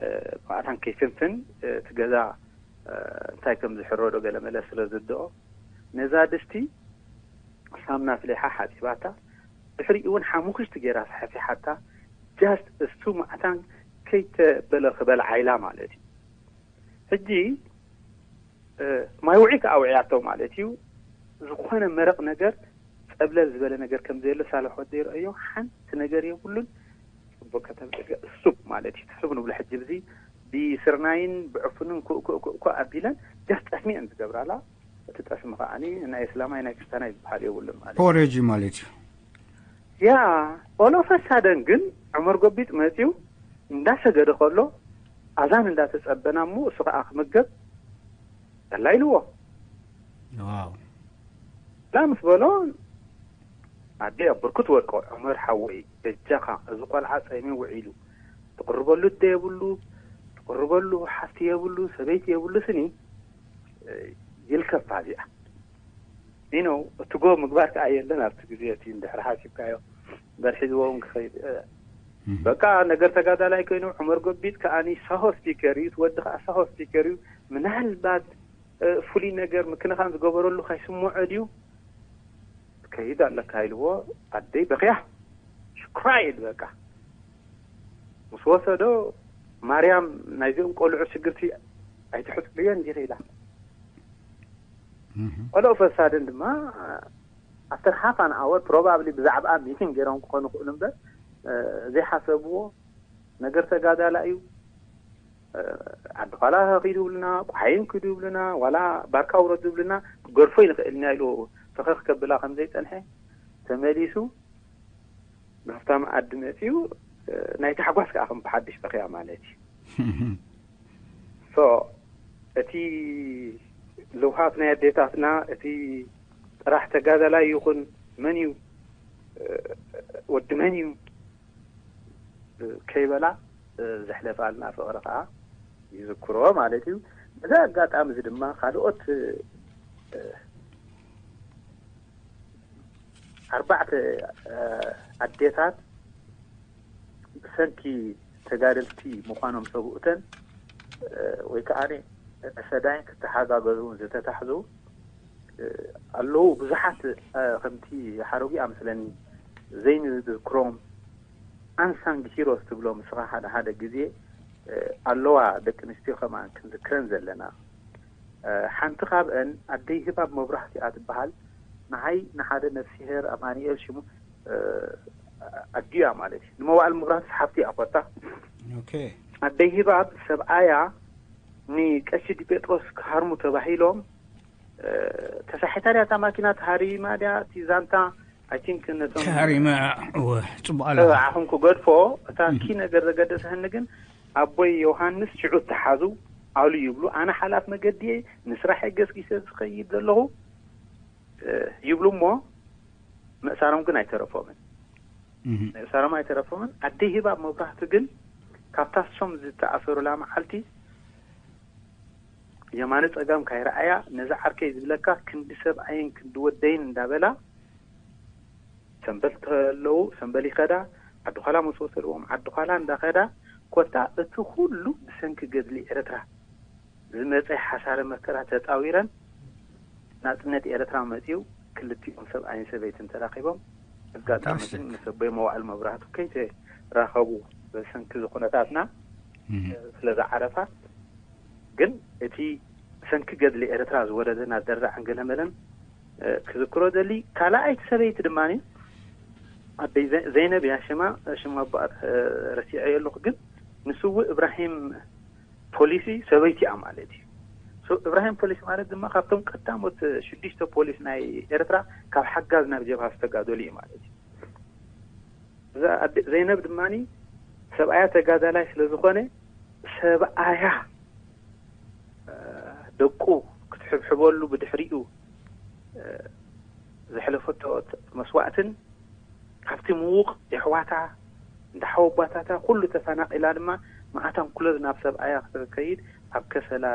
እ፣ ብኣታን ከይፍንፍን፣ እ፣ እቲ ገዛ፣ እ፣ እንታይ ከም ዝሕረዶ ገለመለ ስለ ዝድኦ፣ ነዛ ድስቲ ሳምና ፍሊሓ ሓጺባታ፣ ድሕሪኡ እውን ሓሙኽሽቲ ገይራ ሰሓሲሓታ። ጃስት እሱ ማዕታን ከይተበለ ክበልዓ ኢላ ማለት እዩ። ሕጂ ማይ ውዒ ከኣ ውዕያቶ ማለት እዩ። ዝኾነ መረቕ ነገር፣ ጸብለል ዝበለ ነገር ከም ዘየሎ ሳልሕ ወደይ ረእዮ። ሓንቲ ነገር የብሉን። ጽቡቅ ከተምጽእ እሱብ ማለት እዩ። ትሱብ ንብሎ ሕጂ ብዚ ብስርናይን ብዕፉንን ኩእ ኩእ ኩእ ኩእ ኣቢለን ጀስት ጠስሚ እየን ዝገብራላ። እቲ ጠስሚ ከዓኒ ናይ እስላማይ ናይ ክርስቲያናይ ዝበሃል የብሉን ማለት እዩ። ፖሬጂ ማለት እዩ። ያ ኦሎፈሳደን ግን ዑመር ጎቢጥ መጺኡ እንዳሰገደ ከሎ ኣዛን እንዳተጸበና እሞ እሱ ከኣ ክምገብ በላ ኢልዎ። ዋው። ላ ምስ በሎ ኣደ ኣብ ብርኩት ወድቆ፣ ዑመር ሓወይ በጃኻ፣ እዚ ቆልዓ ጸይሙ ውዒሉ፣ ትቕርበሉ እደ የብሉ፣ ትቕርበሉ ሓፍቲ የብሉ፣ ሰበይቲ የብሉ ስኒ ይልከፋ እዚኣ። You know፣ እቲ ጎ ምግባር ከኣ የለን ኣብቲ ግዜ እቲ እንድሕር ሓሲብካዮ በርሒዝዎ እውን ክኸይድ። በቃ ነገር ተጋዳላይ ኮይኑ ዑመር ጎቢጥ ከኣኒ ሳሆ ስፒከር እዩ፣ እቲ ወዲ ከኣ ሳሆ ስፒከር እዩ። ምናልባት ፍሉይ ነገር ምክንኻን ዝገበረሉ ካይስምዖ ድዩ? ከይድ ኣለካ ኢልዎ። ኣደይ በኽያ ሽክራይድ በቃ ምስ ወሰዶ ማርያም ናይዚኦም ቆልዑ ሽግርቲ ኣይትሕፅብየን እንዲኺ ኢላ። ቆልዑ ፈሳድን ድማ ኣፍተር ሃፍ ኣን ኣወር ፕሮባብሊ ብዛዕባ ሚቲንግ ገይሮም ክኾኑ ክእሉ እምበር ዘይሓሰብዎ ነገር ተጋዳላ እዩ። ዓዲ ኳላ ኪዱ ይብሉና፣ ቋሓይን ኪዱ ይብሉና፣ ዋላ ባርካ ውረዱ ይብሉና፣ ክገርፎ ይንኽእል ኢና ኢሉ ፈኸኽ ከብላ ከም ዘይጸንሐ ተመሊሱ ናብታ መኣዲ መጺኡ። ናይ ታሕጓስ ከኣ ከም ብሓድሽ በኽያ ማለት እዩ። ሶ እቲ ልውሃት ናይ ኣዴታትና እቲ ጥራሕ ተጋዳላይ ይኹን መን እዩ ወዲ መን እዩ ከይበላ ዘሕለፋልና ፍቕሪ ከዓ ይዝክሮ ማለት እዩ። በዚ ኣጋጣሚ እዚ ድማ ካልኦት ኣርባዕተ ኣዴታት ብሰንኪ ተጋደልቲ ምዃኖም ሰብኡተን ወይ ከዓ ሰዳይን ክተሓጋገዙ ዝተታሕዙ ኣለዉ። ብዙሓት ከምቲ ሓረጉ ኣመስለኒ ዘይንዝክሮም ኣንሳንግ ሂሮስ ትብሎም እስኻ ሓደ ሓደ ግዜ ኣለዋ ደቂ ኣንስትዮ ከማን ክንዝክረን ዘለና። ሓንቲ ካብአን ኣደይ ህባብ መብራህቲ እያ ትበሃል። ንዓይ ንሓደ ነፍሲሄር ኣማኑኤል ሽሙ ኣዲያ ማለት እዩ። ንመዋእል መብራህቲ ሓፍቲ እያ ኮታ። ኣደይ ህባብ ሰብኣያ ንቀሺ ዲጴጥሮስ ክሃርሙ ተባሂሎም ተሳሒታ ድያ እታ ማኪና? ተሃሪማ ድያ እቲ ዛንታ? ኣይ ቲንክ ነቶም ተሃሪማ። እወ፣ ጽቡቕ ኣላ። ዓኹም ክገድፎ እታ ኪ ነገር ዘገደሰኒ ግን ኣቦይ ዮሃንስ ሽዑ ተሓዙ ኣሉ ይብሉ። ኣነ ሓላፍ መገዲ እየ፣ ንስራሕ ገስጊሰ ዝኸይድ ዘለኹ ይብሉ እሞ ምእሳሮም ግን ኣይተረፎምን። ምእሳሮም ኣይተረፎምን። ኣደይ ህባብ መብራህቱ ግን ካብታ እሶም ዝተኣሰሩላ መዓልቲ የማነ ጸጋም ካይረኣያ ነዚ ዓርከይ ዝብለካ ክንዲ ሰብኣይን ክንዲ ወደይን እንዳበላ ሰንበል ተለዉ ሰንበል ይኸዳ ዓዲ ኳላ ምስ ወሰድዎም ዓዲ ኳላ እንዳኸዳ ኮታ እቲ ኩሉ ብሰንኪ ገድሊ ኤርትራ ዝመጸ ሓሳረ መከራ ተጻዊረን ናጽነት ኤርትራ መጺኡ ክልቲኦም ሰብኣይን ሰበይትን ተራኺቦም ኣጋጣሚ ግን ምስ ኣቦይ መዋእል መብራህቱ ከይተራኸቡ ብሰንኪ ዝኹነታትና ስለ ዝዓረፋ ግን እቲ ብሰንኪ ገድሊ ኤርትራ ዝወረደና ደራዕን ገለመለን ክዝክሮ ደሊ። ካልኣይቲ ሰበይቲ ድማ ኣደይ ዘይነብ እያ ሽማ፣ ሽማ ኣቦኣ ረሲዐዮ ኣለኹ። ግን ንስውእ እብራሂም ፖሊሲ ሰበይቲ እያ ማለት እዩ። እብራሂም ፖሊሲ ማለት ድማ ካብቶም ቀዳሞት ሽዱሽተ ፖሊስ ናይ ኤርትራ ካብ ሓጋዝ ናብ ጀብሃ ዝተጋደሉ እዩ ማለት እዩ። እዛ ኣደ ዘይነብ ድማ ሰብኣያ ተጋዳላይ ስለ ዝኾነ ሰብኣያ ደቁ ክትሕብሕበሉ ብድሕሪኡ ዘሕለፈቶ መስዋእትን ካብቲ ምዉቕ የሕዋታ እንዳ ሓወባታታ ኩሉ ተፈናቒላ ድማ መዓታን ኩለዝ ናብ ሰብኣያ ክትከይድ ኣብ ከሰላ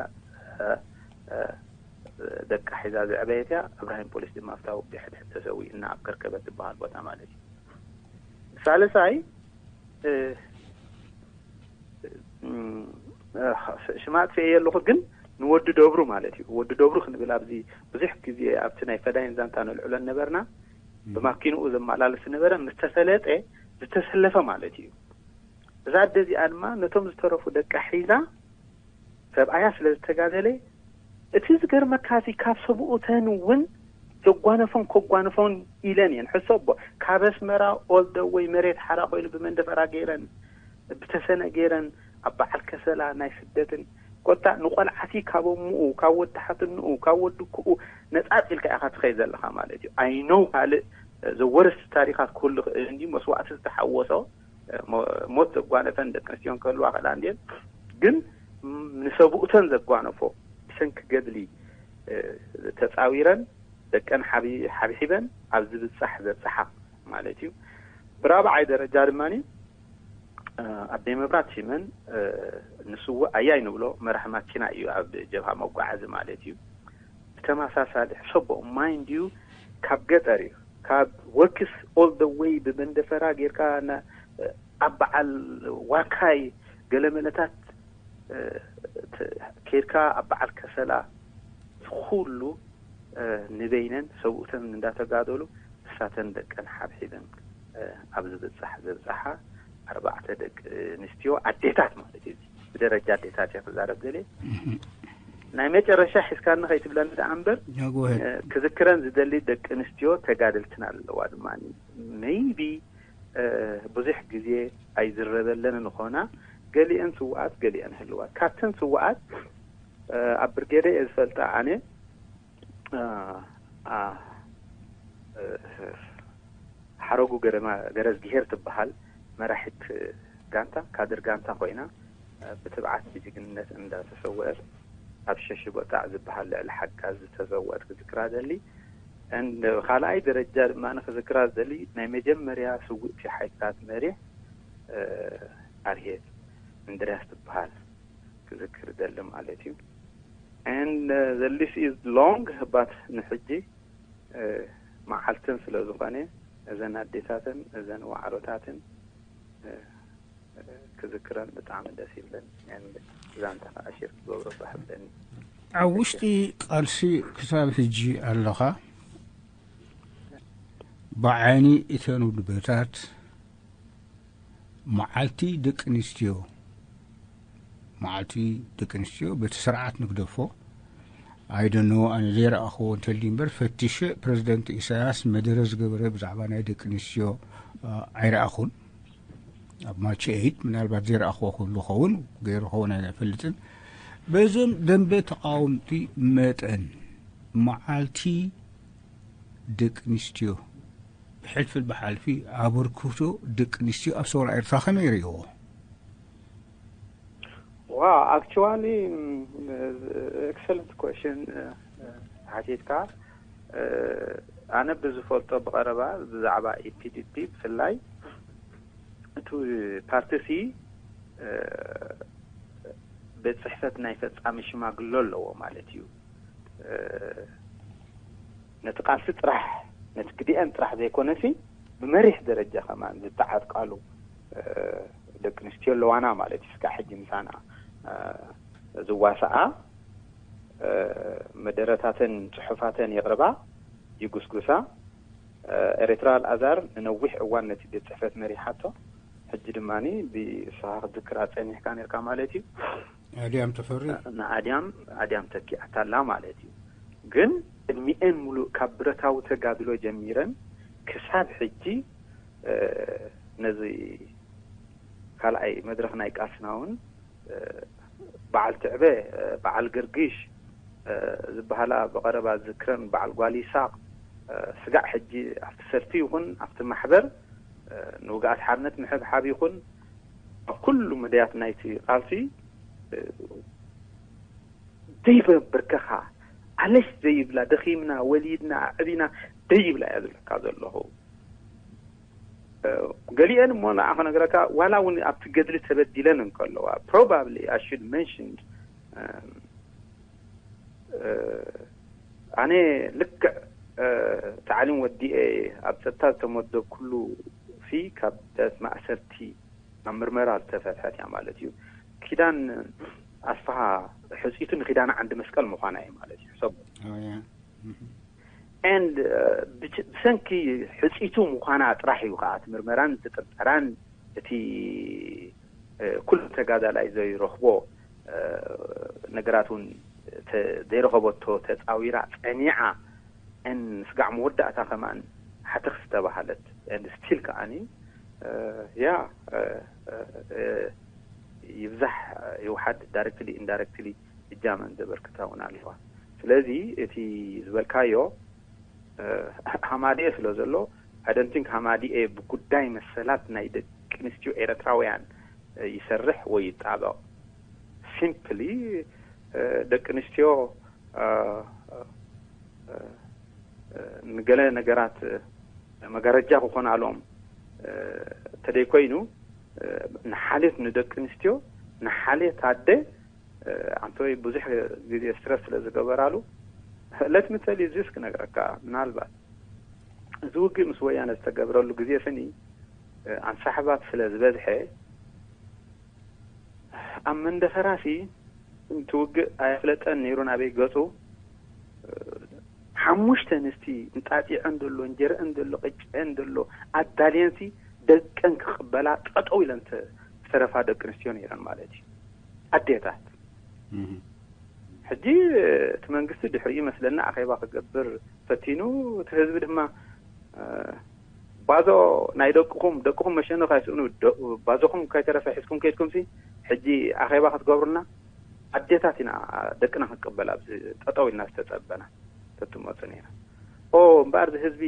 ደቃ ሒዛ ዘዕበየት እያ። እብራሂም ፖሊስ ድማ ኣብታ ውግእ ሕድሕድ ተሰዊኡ እና ኣብ ከርከበት ዝበሃል ቦታ ማለት እዩ። ሳልሳይ ሽማ ኣጥፍኤ ኣለኹ ግን ንወዲ ደብሩ ማለት እዩ። ወዲ ደብሩ ክንብል ኣብዚ ብዙሕ ግዜ ኣብቲ ናይ ፈዳይን ዛንታ ነልዕሎ ነበርና። ብማኪንኡ ዘመላልስ ነበረ፣ ምስ ተፈለጠ ዝተሰለፈ ማለት እዩ። እዛ ኣደ እዚኣ ድማ ነቶም ዝተረፉ ደቃ ሒዛ ሰብኣያ ስለ ዝተጋደለ፣ እቲ ዝገርመካ እዚ ካብ ሰብኡተን እውን ዘጓነፎን ከጓንፎን ኢለን እየን። ሕሰቦ፣ ካብ ኣስመራ ኦልደወይ መሬት ሓራ ኮይኑ ብመንደፈራ ገይረን፣ ብተሰነ ገይረን፣ ኣብ በዓል ከሰላ ናይ ስደትን ኮታ ንቆልዓቲ ካብ ኣሙኡ፣ ካብ ወዲ ሓትንኡ፣ ካብ ወዲ ክኡ ነጻጽ ኢልካ ኢኻ ትኸይድ ዘለኻ ማለት እዩ። ኣይነው ካልእ ዘወርስ ታሪኻት ክህሉ ይኽእል እንዲ መስዋእቲ ዝተሓወሶ ሞት ዘጓነፈን ደቂ ኣንስትዮ ክህልዋ ክእላ እንድየን። ግን ንሰብኡተን ዘጓነፎ ብሰንኪ ገድሊ ተጻዊረን ደቀን ሓብሒበን ኣብ ዝብጻሕ ዘብጽሓ ማለት እዩ። ብራብዓይ ደረጃ ድማ ኣደይ መብራት ሲመን ንስውእ ኣያይ ንብሎ መራሕ ማኪና እዩ፣ ኣብ ጀብሃ መጓዓዚ ማለት እዩ። ብተመሳሳሊ ሕሰቦ ማይንድ ዩ ካብ ገጠር እዩ፣ ካብ ወክስ ኦል ደ ወይ ብመንደፈራ ጌርካ ኣብ በዓል ዋካይ ገለመለታት ከድካ ኣብ በዓል ከሰላ ኩሉ ንበይነን ሰብኡተን እንዳተጋደሉ እሳተን ደቀን ሓብሒበን ኣብ ዝብፃሕ ዘብፃሓ ኣርባዕተ ደቂ ኣንስትዮ ኣዴታት ማለት እዩ። ብደረጃ ኣዴታት እየ ክዛረብ ዘለ። ናይ መጨረሻ ሒዝካኒ ከይትብለኒ ደኣ እምበር ክዝክረን ዝደሊ ደቂ ኣንስትዮ ተጋደልትና ኣለዋ ድማ ሜይቢ ብዙሕ ግዜ ኣይዝረበለን ንኾና፣ ገሊአን ስውኣት ገሊአን ህልዋት። ካብተን ስውኣት ኣብ ብርጌደ እየ ዝፈልጣ ኣነ ሓረጉ ገረዝጊሄር ትበሃል መራሒት ጋንታ፣ ካድር ጋንታ ኮይና ብትብዓት ብጅግንነት እንዳተሰወአት ኣብ ሸሽቦጣዕ ዝበሃል ልዕሊ ሓጋዝ ዝተሰወአት ክዝክራ ደሊ። ካልኣይ ደረጃ ድማ ክዝክራ ዝደሊ ናይ መጀመርያ ስውእቲ ሓይልታት መሪሕ ኣርሄት እንድርያስ ትበሃል ክዝክር ደሊ ማለት እዩ። And the list is long, but ንሕጂ መዓልትን ስለ ዝኾነ እዘን ኣዴታትን እዘን ዋዕሮታትን ክዝክረን ብጣዕሚ ደስ ይብለን። ዛንታ ከዓ ሼር ክገብሮ ባሕብለኒ። ኣብ ውሽጢ ቃልሲ ክሳብ ሕጂ ኣለኻ። ብዓይኒ እተን ውድበታት መዓልቲ ደቂ ኣንስትዮ መዓልቲ ደቂ ኣንስትዮ በቲ ስርዓት ንግደፎ። ኣይደኖ ኣነ ዘይረኣኽዎ እንተልዩ እምበር ፈቲሸ ፕረዚደንት ኢሳያስ መደረ ዝገበረ ብዛዕባ ናይ ደቂ ኣንስትዮ ኣይረኣኹን። ኣብ ማች ኤይት ምናልባት ዘይረኣኽዎ ክህሉ ኸውን ገይሩ ኸውን ኣይፈልጥን። በዞም ደንበ ተቃወምቲ መጠን መዓልቲ ደቂ ኣንስትዮ ብሕልፊ ብሓልፊ ኣበርክቶ ደቂ ኣንስትዮ ኣብ ሰውራ ኤርትራ ከመይ ይርእዎ? ዋ actually excellent question ሓቲትካ። ኣነ ብዝፈልጦ ብቐረባ ብዛዕባ ኢፒዲፒ ብፍላይ እቲ ፓርቲ ሲ ቤት ፅሕፈት ናይ ፈፃሚ ሽማግሎ ኣለዎ ማለት እዩ። ነቲ ቃልሲ ጥራሕ ነቲ ግዲአን ጥራሕ ዘይኮነሲ ብመሪሕ ደረጃ ከማን ዝተዓጥቃሉ ደቂ ኣንስትዮ ኣለዋና ማለት እዩ። ስጋዕ ሕጂ ምሳና ዝዋሳኣ መደረታተን ፅሑፋተን የቕርባ ይጉስጉሳ። ኤርትራ ኣልኣዛር ንነዊሕ እዋን ነቲ ቤት ፅሕፈት መሪሓቶ። ሕጂ ድማ ብስኻ ክትዝክራ ፀኒሕካ ነርካ ማለት እዩ። ኣድያም ተፈሪ ንኣድያም ኣድያም ተኪኣታላ ማለት እዩ። ግን ቅድሚኤን ሙሉእ ካብ ብረታዊ ተጋድሎ ጀሚረን ክሳብ ሕጂ ነዚ ካልኣይ መድረኽ ናይ ቃልስና እውን በዓል ትዕበ፣ በዓል ገርግሽ ዝበሃላ ብቐረባ ዝክረን በዓል ጓል ይሳቕ ስጋዕ ሕጂ ኣብቲ ሰልፊ ይኹን ኣብቲ ማሕበር ንውግኣት ሓርነት ምሕብሓብ ይኹን ኣብ ኩሉ መዳያት ናይቲ ቃልሲ ዘይበብርከኻ ኣለሽ ዘይብላ ደኺምና ወሊድና ኣዕቢና ደይብላ እያ ዝብለካ ዘለኹ። ገሊአን እሞ ንዓ ክነግረካ ዋላ እውን ኣብቲ ገድሊ ተበዲለን እንከለዋ probably I should mention ኣነ ልክዕ ታዕሊም ወዲኤ ኣብ ፀጥታ ዝተመደብኩሉ ሲ ካብ ቤት ማእሰርቲ ናብ ምርመራ ዝተፈትሐት እያ ማለት እዩ። ኪዳን ኣስፍሃ ሕፅይቱ ንኪዳነ ዓንዲ መስቀል ምዃና እዩ ማለት እዩ። ሕሰቡ። And ብሰንኪ ሕፅይቱ ምዃና ጥራሕ እዩ ከዓ እቲ ምርመራን እቲ ጥርጠራን እቲ ኩሉ ተጋዳላይ ዘይረኽቦ ነገራት እውን ዘይረኸበቶ ተፃዊራ ፀኒዓ ን ስጋዕ መወዳእታ ከማን ሓተኽ ዝተባሃለት ስቲል ከዓኒ ያ ይብዛሕ ይውሓድ ዳይረክትሊ ኢንዳይረክትሊ እጃመን ዘበርክታ እውን ኣለዋ። ስለዚ እቲ ዝበልካዮ ሃማዲኤ ስለ ዘሎ ኣደንቲንክ ሃማዲኤ ብጉዳይ መሰላት ናይ ደቂ ኣንስትዮ ኤረትራውያን ይሰርሕ ወይ ይጣበቕ። ሲምፕሊ ደቂ ኣንስትዮ ንገለ ነገራት መጋረጃ ክኾናሎም ተደይኮይኑ ንሓልዮት ንደቂ ኣንስትዮ ንሓልዮት ኣደ ኣንቶይ ብዙሕ ግዜ ስትረስ ስለ ዝገበራሉ ለትምተል ዚስ ክነግረካ ምናልባት እዚ ውግእ ምስ ወያነ ዝተገብረሉ ግዜ ስኒ ኣንሳሕባት ስለ ዝበዝሐ ኣብ መንደፈራሲ እቲ ውግእ ኣየፍለጠን ነይሩ ናበይ ገጹ ሓሙሽተ ኣንስቲ እንጣጢዐን ዘሎ እንጀረአን ዘሎ ቅጭዐን ዘሎ ኣዳልየንሲ ደቀን ክቕበላ ጠጠው ኢለን ዝተረፋ ደቂ ኣንስትዮ ነይረን ማለት እዩ። ኣዴታት ሕጂ እቲ መንግስቲ ድሕሪኡ መስለና ኣኼባ ክገብር ፈቲኑ እቲ ህዝቢ ድማ ባዞ ናይ ደቅኹም ደቅኹም መሸኖ ካይስእኑ ባዞኹም ካይተረፈ ሒዝኩም ከይድኩም ሲ ሕጂ ኣኼባ ክትገብሩና ኣዴታት ኢና ደቅና ክንቅበል ኣብዚ ጠጠው ኢልና ዝተጸበና ተትመፁ ነይራ። ኦ እምበኣር እዚ ህዝቢ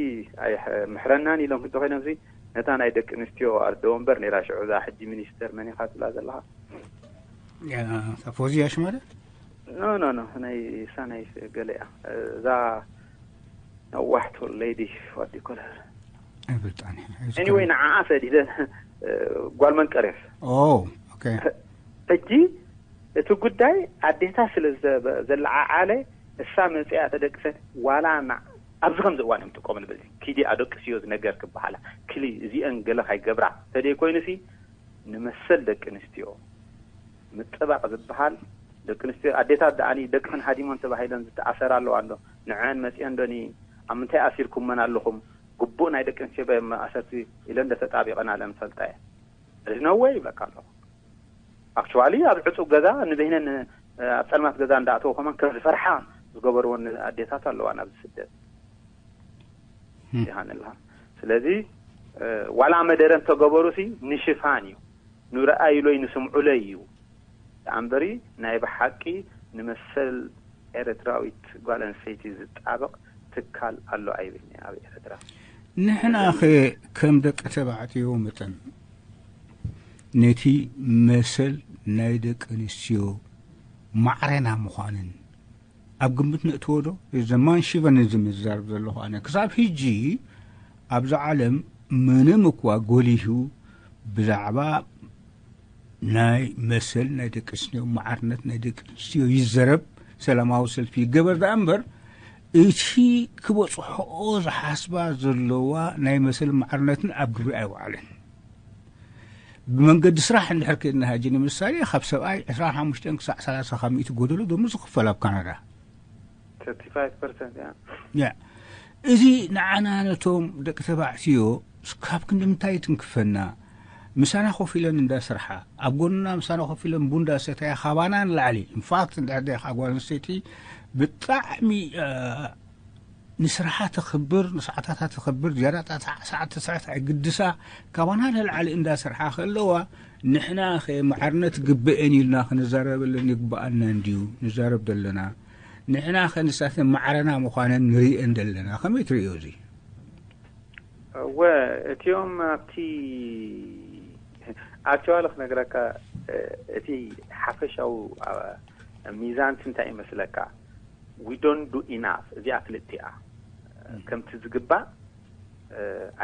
ምሕረናን ኢሎም እንተኮይኖም ሲ ነታ ናይ ደቂ ኣንስትዮ ኣደ ወንበር ነይራ ሽዑ እዛ ሕጂ ሚኒስተር መን ኢኻ ትብላ ዘለኻ ፎዚያ ሽማለ ኖ ኖ ኖ ናይ ሳናይ ገለ እያ እዛ ነዋሕቶ ሌዲ ዋዲ ኮለር ኣይፈልጣን ኤኒወይ ንዓኣ ሰዲደ ጓል መንቀሬፍ ኦ ሕጂ እቲ ጉዳይ ኣዴታ ስለ ዘለዓዓለ እሳ መፅያ ተደቅሰት ዋላ ና ኣብዚ ከምዚ እዋን እዮም ጥቀሙሉ በዚ ኪዲ ኣደቅስዮ ዝነገር ክበሃላ ክሊ እዚአን ገለ ካይገብራ ተደይ ኮይኑሲ ንመሰል ደቂ ኣንስትዮ ምጥባቕ ዝበሃል ደቂ ኣንስትዮ ኣዴታት ደኣኒ ደቅኽን ሃዲሞን ተባሂለን ዝተኣሰራ ኣለዋ እንዶ ንዐን መፅአን ዶኒ ኣብ ምንታይ ኣሲርኩመን ኣለኹም ግቡእ ናይ ደቂ ኣንስትዮ መኣሰርቲ ኢለን እንደተጣቢቐን ኣለምፈልጣ እየ እዚ ነወ ይብለካ ኣለኹ ኣክቹዋሊ ኣብ ዕፁብ ገዛ ንበይነን ኣብ ፀልማት ገዛ እንዳኣተው ከማን ከም ዝፈርሓ ዝገበርወን ኣዴታት ኣለዋ ናብዚ ስደት ይሃንልሃ ስለዚ ዋላ መደረ እንተገበሩ ሲ ንሽፋን እዩ ንረኣይሎይ ንስምዑለይ እዩ ደኣንበሪ ናይ ብሓቂ ንመሰል ኤረትራዊት ጓል ኣንስተይቲ ዝጣበቕ ትካል ኣሎ ኣይብልኒ ኣብ ኤረትራ ንሕና ኸ ከም ደቂ ተባዕትዮ መጠን ነቲ መሰል ናይ ደቂ ኣንስትዮ ማዕረና ምዃንን ኣብ ግምት ነእትዎ ዶ ዘማን ሽቨን እዚ ምዛርብ ዘለኹ ኣነ ክሳብ ሕጂ ኣብዛ ዓለም ምንም እኳ ጎሊሁ ብዛዕባ ናይ መሰል ናይ ደቂ ኣንስትዮ ማዕርነት ናይ ደቂ ኣንስትዮ ይዘረብ ሰላማዊ ሰልፊ ይገበር ደኣ እምበር እቲ ክበፅሖኦ ዝሓስባ ዘለዋ ናይ መሰል ማዕርነትን ኣብ ግብሪ ኣይወዓለን ብመንገዲ ስራሕ እንድሕር ከድና ሀጂ ንምሳሌ ካብ ሰብኣይ ዕስራን ሓሙሽተን ክሳዕ ሰላሳ ካብ ሚእቲ ጎደሎ ደሞዝ ይኽፈል ኣብ ካናዳ ያ እዚ ንዓና ነቶም ደቂ ተባዕትዮ ካብ ክንዲ ምንታይ ትንክፈና ምሳና ኮፍ ኢለን እንዳሰርሓ ኣብ ጎንና ምሳና ኮፍ ኢለን ቡን እንዳሰተያ ካባና ንላዕሊ ኢንፋክት እንድሕር ደ ጓል ኣንስተይቲ ብጣዕሚ ንስርሓ ተኽብር ንሰዓታታ ተኽብር ዝያዳ ሰዓት ተስዕት ኣይግድሳ ካባና ንላዕሊ እንዳሰርሓ ከለዋ ንሕና ኸ ማዕርነት ግበአን ኢልና ክንዛረበለን ይግበኣና እንድዩ ንዛረብ ዘለና ንሕና ኸ ንሳተን ማዕረና ምዃነን ንርእየን ዘለና ከመይ ትርእዮ እዚ እወ እቲኦም ኣብቲ ኣክቹዋሊ ክነግረካ እቲ ሓፈሻዊ ሚዛን እንታይ ይመስለካ we don't do enough እዚኣ ክልቲኣ ከምቲ ዝግባእ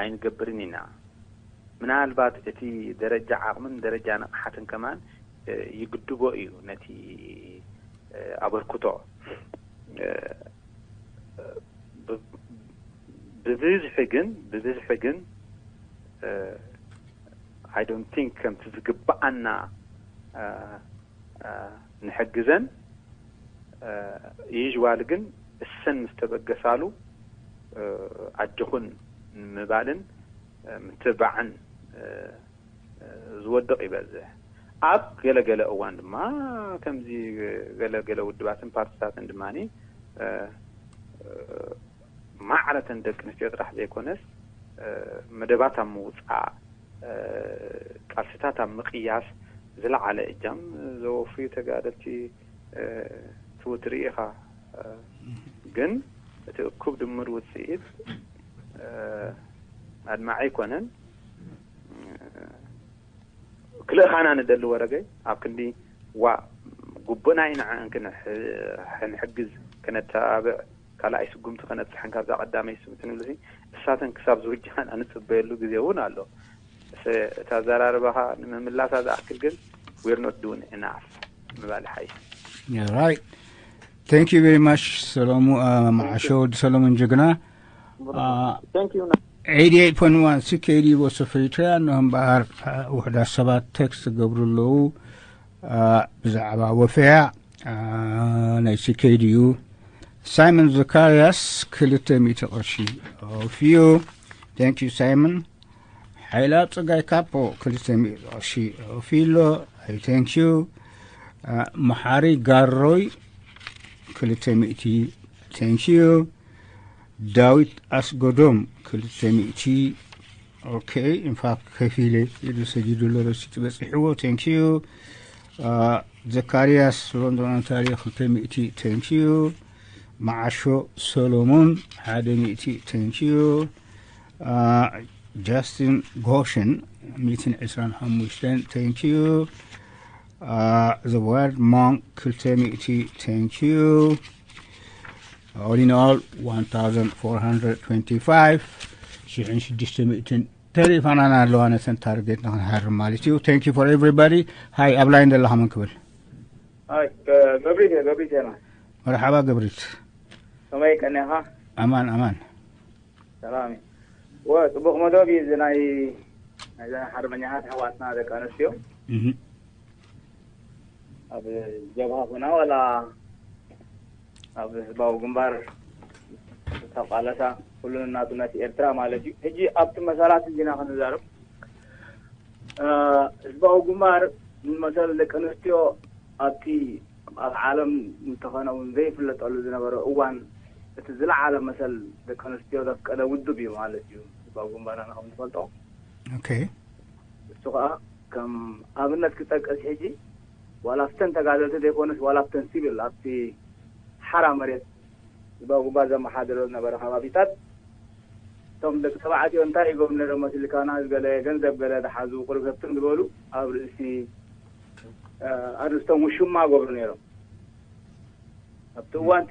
ኣይንገብርን ኢና ምናልባት እቲ ደረጃ ዓቕምን ደረጃ ንቕሓትን ከማን ይግድቦ እዩ ነቲ ኣበርክቶ ብብዝሒ ግን ብብዝሒ ግን I don't think ከምቲ ዝግባኣና ንሕግዘን። ዩዥዋል ግን እሰን ምስ ተበገሳሉ ኣጆኹን ምባልን ምትብባዕን ዝወድቕ ይበዝሕ። ኣብ ገለገለ እዋን ድማ ከምዚ ገለገለ ውድባትን ፓርትታትን ድማ ማዕረተን ደቂ ኣንስትዮ ጥራሕ ዘይኮነስ መደባት ኣብ ምውፃእ፣ ቃልስታት ኣብ ምቕያስ ዝለዓለ እጃም ዘወፍዩ ተጋደልቲ ትውትርኢ ኢኻ። ግን እቲ እኩብ ድምር ውፅኢት ኣድማዒ ኣይኮነን። ክልእኻና ንደሊ ወረገይ ኣብ ክንዲ ዋ ጉቡና ኢና ክንሕግዝ ክነተባብዕ ካልኣይ ስጉምቲ ከነብፅሕን ካብዛ ቀዳመይ ስጉምቲ ንብልሲ እሳተን ክሳብ ዝውጃና ንፅበየሉ ግዜ እውን ኣሎ። እታ ኣዘራርባኻ ንምምላሳ ዝኣክል ግን we're not doing enough ምባል ሓይ right thank you very much ሰሎሙ መዓሾ ወዲ ሰሎሙን ጅግና thank you eighty-eight point one C K D Voice of Eritrea እነሆ እምበኣር ውሕዳት ሰባት ቴክስት ዝገብሩ ኣለዉ ብዛዕባ ወፈያ ናይ C K D U ሳይመን ዘካርያስ ክልተ ሚእቲ ቅርሺ ወፍዩ thank you ሳይመን ሓይላ ጽጋይ ካፖ ክልተ ሚእቲ ቅርሺ ወፍዩ ኣሎ I thank you መሓሪ ጋሮይ ክልተ ሚእቲ thank you ዳዊት ኣስጎዶም ክልተ ሚእቲ okay ኢንፋክት ከፊለ ኢሉ ሰጊዱ ኣሎ ረሲት በጺሕዎ thank you ዘካርያስ ሎንዶን ኦንታሪዮ ክልተ ሚእቲ thank you መዓሾ ሰሎሞን ሓደ ሚእቲ thank you ጃስቲን ጎሽን ሚእትን ዕስራን ሓሙሽተን thank you the word monk ክልተ ሚእቲ thank you all in all one thousand four hundred twenty-five ሽሕን ሽዱሽተ ሚእትን ተሪፋናና ኣለዋ ነተን ታርጌት ንክንሃርም ማለት እዩ thank you for everybody ሃይ ኣብ ላይን ዘለኻ መን ክብል ገብሪት ገብሪት ና መርሓባ ገብሪት ከመይ ቀኒኻ ኣማን ኣማን ሰላም እዩ ወ ፅቡቅ መደብ እዩ እዚ ናይ ናይዘን ሓርበኛታት ኣሕዋትና ደቂ ኣንስትዮ ኣብ ጀብሃ ኮና ዋላ ኣብ ህዝባዊ ግንባር ዝተቃለሳ ኩሉ ናፅነት ኤርትራ ማለት እዩ ሕጂ ኣብቲ መሰላት እንዲና ክንዛረብ ህዝባዊ ግንባር መሰል ደቂ ኣንስትዮ ኣብቲ ኣብ ዓለም እንተኾነ እውን ዘይፍለጠሉ ዝነበረ እዋን እቲ ዝለዓለ መሰል ደቂ ኣንስትዮ ዘፍቀደ ውድብ እዩ ማለት እዩ ህዝባዊ ግንባርና ከም ንፈልጦ okay እሱ ከዓ ከም ኣብነት ክጠቅስ ሕጂ ዋላ ኣብተን ተጋደልቲ ዘይኮነስ ዋላ ኣብተን ሲቪል ኣብቲ ሓራ መሬት ህዝባዊ ግንባር ዘመሓደሮ ዝነበረ ከባቢታት እቶም ደቂ ተባዕትዮ እንታይ ይገብሩ ነይሮም መስልካና ገለ ገንዘብ ገለ ዝሓዙ ቁርብ ህብትም ዝበሉ ኣብ ርእሲ ኣርእስቶም ውሽማ ገብሩ ነይሮም ኣብቲ እዋንቲ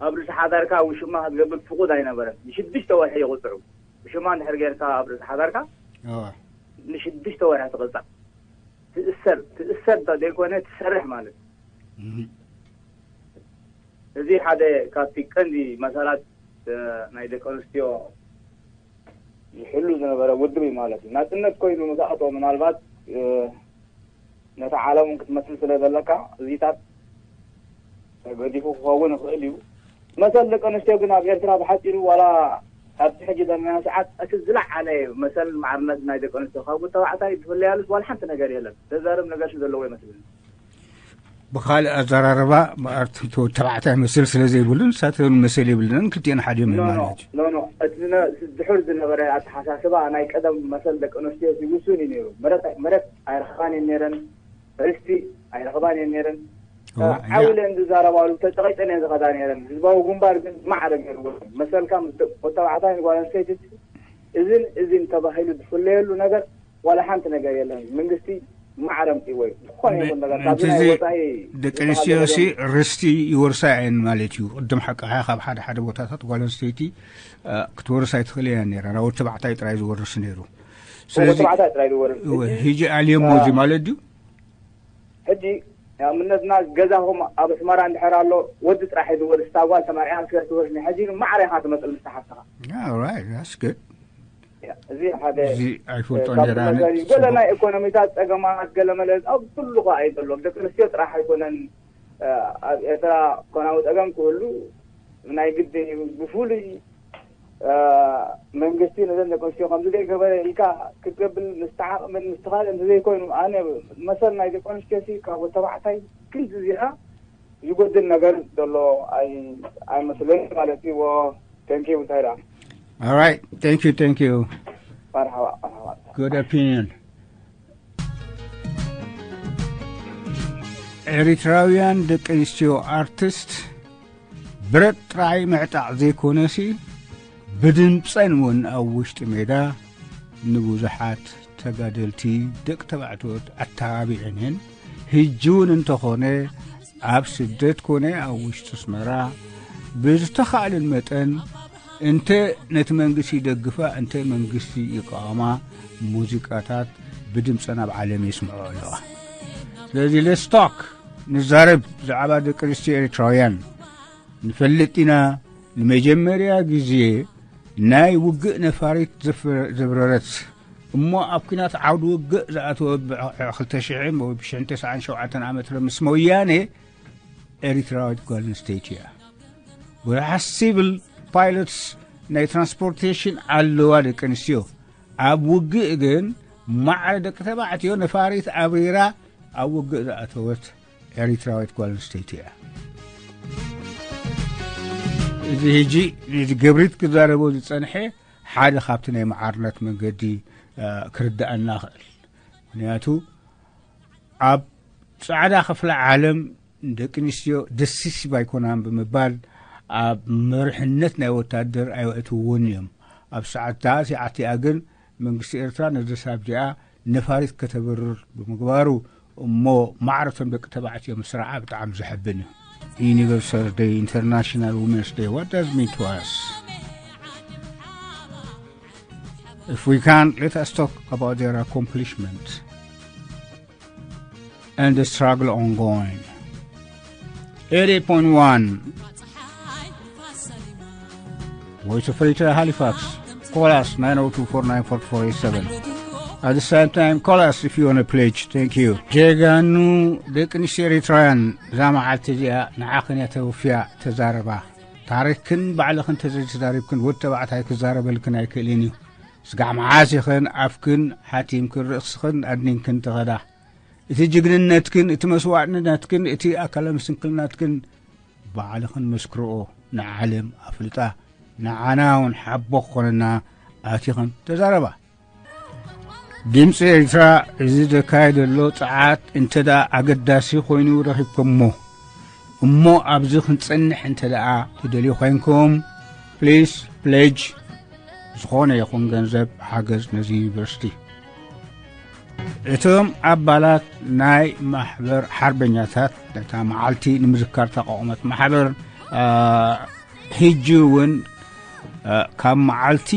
ኣብ ርእሲ ሓዳርካ ውሽማ ክትገብር ፍቁድ ኣይነበረን ንሽዱሽተ ወርሒ ይቁፅዑ ውሽማ እንድሕር ጌርካ ኣብ ርእሲ ሓዳርካ ንሽዱሽተ ወርሒ ትቅፃዕ ትእሰር ትእሰር እንተ ዘይኮነ ትሰርሕ ማለት እዩ እዚ ሓደ ካብቲ ቀንዲ መሰላት ናይ ደቂ ኣንስትዮ ዝሕሉ ዝነበረ ውድብ እዩ ማለት እዩ ናፅነት ኮይኑ ምስ ኣቶ ምናልባት ነቲ ዓለም ክትመስል ስለ ዘለካ እዚታት ተገዲፉ ክኸውን ይኽእል እዩ መሰል ደቂ ኣንስትዮ ግን ኣብ ኤርትራ ብሓፂሩ ዋላ ካብቲ ሕጂ ዘለና ሰዓት እቲ ዝለዓለ መሰል ማዕርነት ናይ ደቂ ኣንስትዮ ካብ ተባዕታይ ብፍለያሉስ ዋላ ሓንቲ ነገር የለን ዘዛርብ ነገር ዘለዎ ይመስልኒ ብካልእ ኣዘራርባ ተባዕታይ መስል ስለ ዘይብሉ ንሳተን መሰል የብልናን ክልቲኤን ሓደ እዮም ማለት እዩ ኖ ኖ እቲ ዝነ- ድሑር ዝነበረ ኣተሓሳስባ ናይ ቀደም መሰል ደቂ ኣንስትዮ እዚ ውሱን እዩ ነይሩ መሬት መሬት ኣይረኸባን እየን ነይረን ርስቲ ኣይረኸባን እየን ነይረን ዓው ኢለን ዝዛረባሉ ተጨቂጠን እየን ዝኸዳ ነይረን ህዝባዊ ግንባር ግን ማዕረ ገይርዎ መሰልካ ምስ ደቂ ተባዕታይ ንጓል ኣንስተይቲ እዝን እዝን ተባሂሉ ዝፍለየሉ ነገር ዋላ ሓንቲ ነገር የለን መንግስቲ ማዕረ ኣምፅዎ እዩ ዝኾነ ይኹን ነገር ካብዚ ናይ ወፃኢ ደቂ ኣንስትዮ ሲ ርስቲ ይወርሳ እየን ማለት እዩ ቅድም ሓቅኻ ካብ ሓደ ሓደ ቦታታት ጓል ኣንስተይቲ ክትወርስ ኣይትኽእል እያ ነራ ናብ ወዲ ተባዕታይ ጥራይ ዝወርስ ነይሩ ስለዚ ተባዕታይ ጥራይ ዝወርስ ሕጂ ኣልየሞ እዚ ማለት ድዩ ሕጂ ኣብነትና ገዛኹም ኣብ ኣስመራ እንድሕር ኣሎ ወዲ ጥራሕ ዝወርስ እታ ጓል ተመርዒኻ ስለ ትወርስ ሕጂ ማዕረ ኢኻ ትመፅእ ምስ ተሓፍትኻ All right, that's good. እዚ ሓደ እዚ ኣይፈልጦ ካብ ነራ መዛሪ ገለ ናይ ኢኮኖሚታት ጸገማት ገለ መለ ኣብ ኩሉ ከኣ እዩ ዘሎ። ደቂ ኣንስትዮ ጥራሕ ኣይኮነን። ኣብ ኤርትራ ኢኮኖሚ ጸገም ክህሉ ናይ ግድን እዩ። ብፍሉይ መንግስቲ ነዘን ደቂ ኣንስትዮ ከምዚ ዘይገበረ ኢልካ ክትብል ምስተዓቕምን ምስተኻልእ እንተዘይኮይኑ፣ ኣነ መሰል ናይ ደቂ ኣንስትዮ ሲ ካብ ተባዕታይ ክንዲ እዚኣ ዝጎድል ነገር ዘሎ ኣይ- ኣይመስለኒ ማለት እዩ። Thank you እንታይ ደኣ All right. Thank you. Thank you. መርሓባ መርሓባ። Good opinion. ኤሪትራውያን ደቂ ኣንስትዮ ኣርቲስት ብረት ጥራይ ምዕጣቕ ዘይኮነሲ፣ ብድምፀን እውን ኣብ ውሽጢ ሜዳ ንብዙሓት ተጋደልቲ ደቂ ተባዕትዮ ኣተባቢዐን እየን። ሕጂ እውን እንተኾነ ኣብ ስደት ኮነ ኣብ ውሽጢ ኣስመራ ብዝተኻእለን መጠን እንተ ነቲ መንግስቲ ይደግፋ እንተ መንግስቲ ይቃወማ፣ ሙዚቃታት ብድምፀን ኣብ ዓለም የስምዖ ኣለዋ። ስለዚ let's talk፣ ንዛረብ ብዛዕባ ደቂ ኣንስትዮ ኤርትራውያን። ንፈልጥ ኢና፣ ንመጀመርያ ግዜ ናይ ውግእ ነፋሪት ዘፍ- ዘብረረት እሞ ኣብ ኲናት ዓውዲ ውግእ ዝኣተወት ብ2 ዓ ዓመት ምስ ወያነ ኤሪትራዊት ጓል ኣንስተይቲ እያ። ብዙሓት ሲቪል ፓይሎትስ ናይ ትራንስፖርቴሽን ኣለዋ ደቂ ኣንስትዮ። ኣብ ውግእ ግን ማዕረ ደቂ ተባዕትዮ ነፋሪት ኣብሪራ ኣብ ውግእ ዝኣተወት ኤሪትራዊት ጓል ኣንስተይቲ እያ። እዚ ሕጂ ነዚ ገብሪት ክዛረቦ ዝጸንሐ ሓደ ካብቲ ናይ መዓርነት መንገዲ እ፣ ክርዳኣና ይኽእል። ምክንያቱ ኣብ ጻዕዳ ክፍለ ዓለም ደቂ ኣንስትዮ ደሲሲቭ ኣይኮናን ብምባል ኣብ መርሕነት ናይ ወታደር ኣይወእትውን እዮም። ኣብ ሰዓት ሰዓትኣ ግን መንግስቲ ኤርትራ ነዚ ሳብዚኣ ነፋሪት ከተብርር ብምግባሩ እሞ ማዕረቶም ደቂ ተባዕትዮ ምስራዓ ብጣዕሚ ዘሕብን እዩ። Universal Day፣ International Women's Day, what does it mean to us? If we can, let us talk about their accomplishment and the struggle ongoing. eighty-eight point one Voice of Eritrea, Halifax. Call us, nine oh two four nine four four eight seven. At the same time, call us if you want to pledge. Thank you. ጀጋኑ ደቂ ኣንስትዮ ኤሪትራውያን፣ እዛ መዓልቲ እዚኣ ንዓኽን እያ ተወፍያ። ተዛረባ። ታሪኽክን ባዕልኽን ተዘይተዛሪብክን ወዲ ተባዕታይ ክዛረበልክን ኣይክእልን እዩ። ስጋዕ መዓስ ኢኽን ኣፍክን ሓቲምክን ርእስኽን ኣድኒንክን ትኸዳ? እቲ ጅግንነትክን፣ እቲ መስዋዕትነትክን፣ እቲ ኣካለ ምስንክልናትክን ባዕልኽን መስክርኦ፣ ንዓለም ኣፍልጣ። ንዓና እውን ሓቦ ክኾነና ኣቲኽን ተዛረባ። ድምፂ ኤርትራ፣ እዚ ዘካየደ ዘሎ ጸዓት እንተ ደኣ ኣገዳሲ ኮይኑ ረኺብኩሞ፣ እሞ ኣብዚ ክንጸንሕ እንተ ደኣ ትደልዩ ኮይንኩም፣ ፕሊስ ፕሌጅ ዝኾነ ይኹን ገንዘብ ሓገዝ ነዚ ዩኒቨርሲቲ። እቶም ኣባላት ናይ ማሕበር ሓርበኛታት ነታ መዓልቲ ንምዝካር ተቋቑመት ማሕበር፣ አ፣ ሕጂ እውን፣ አ፣ ካብ መዓልቲ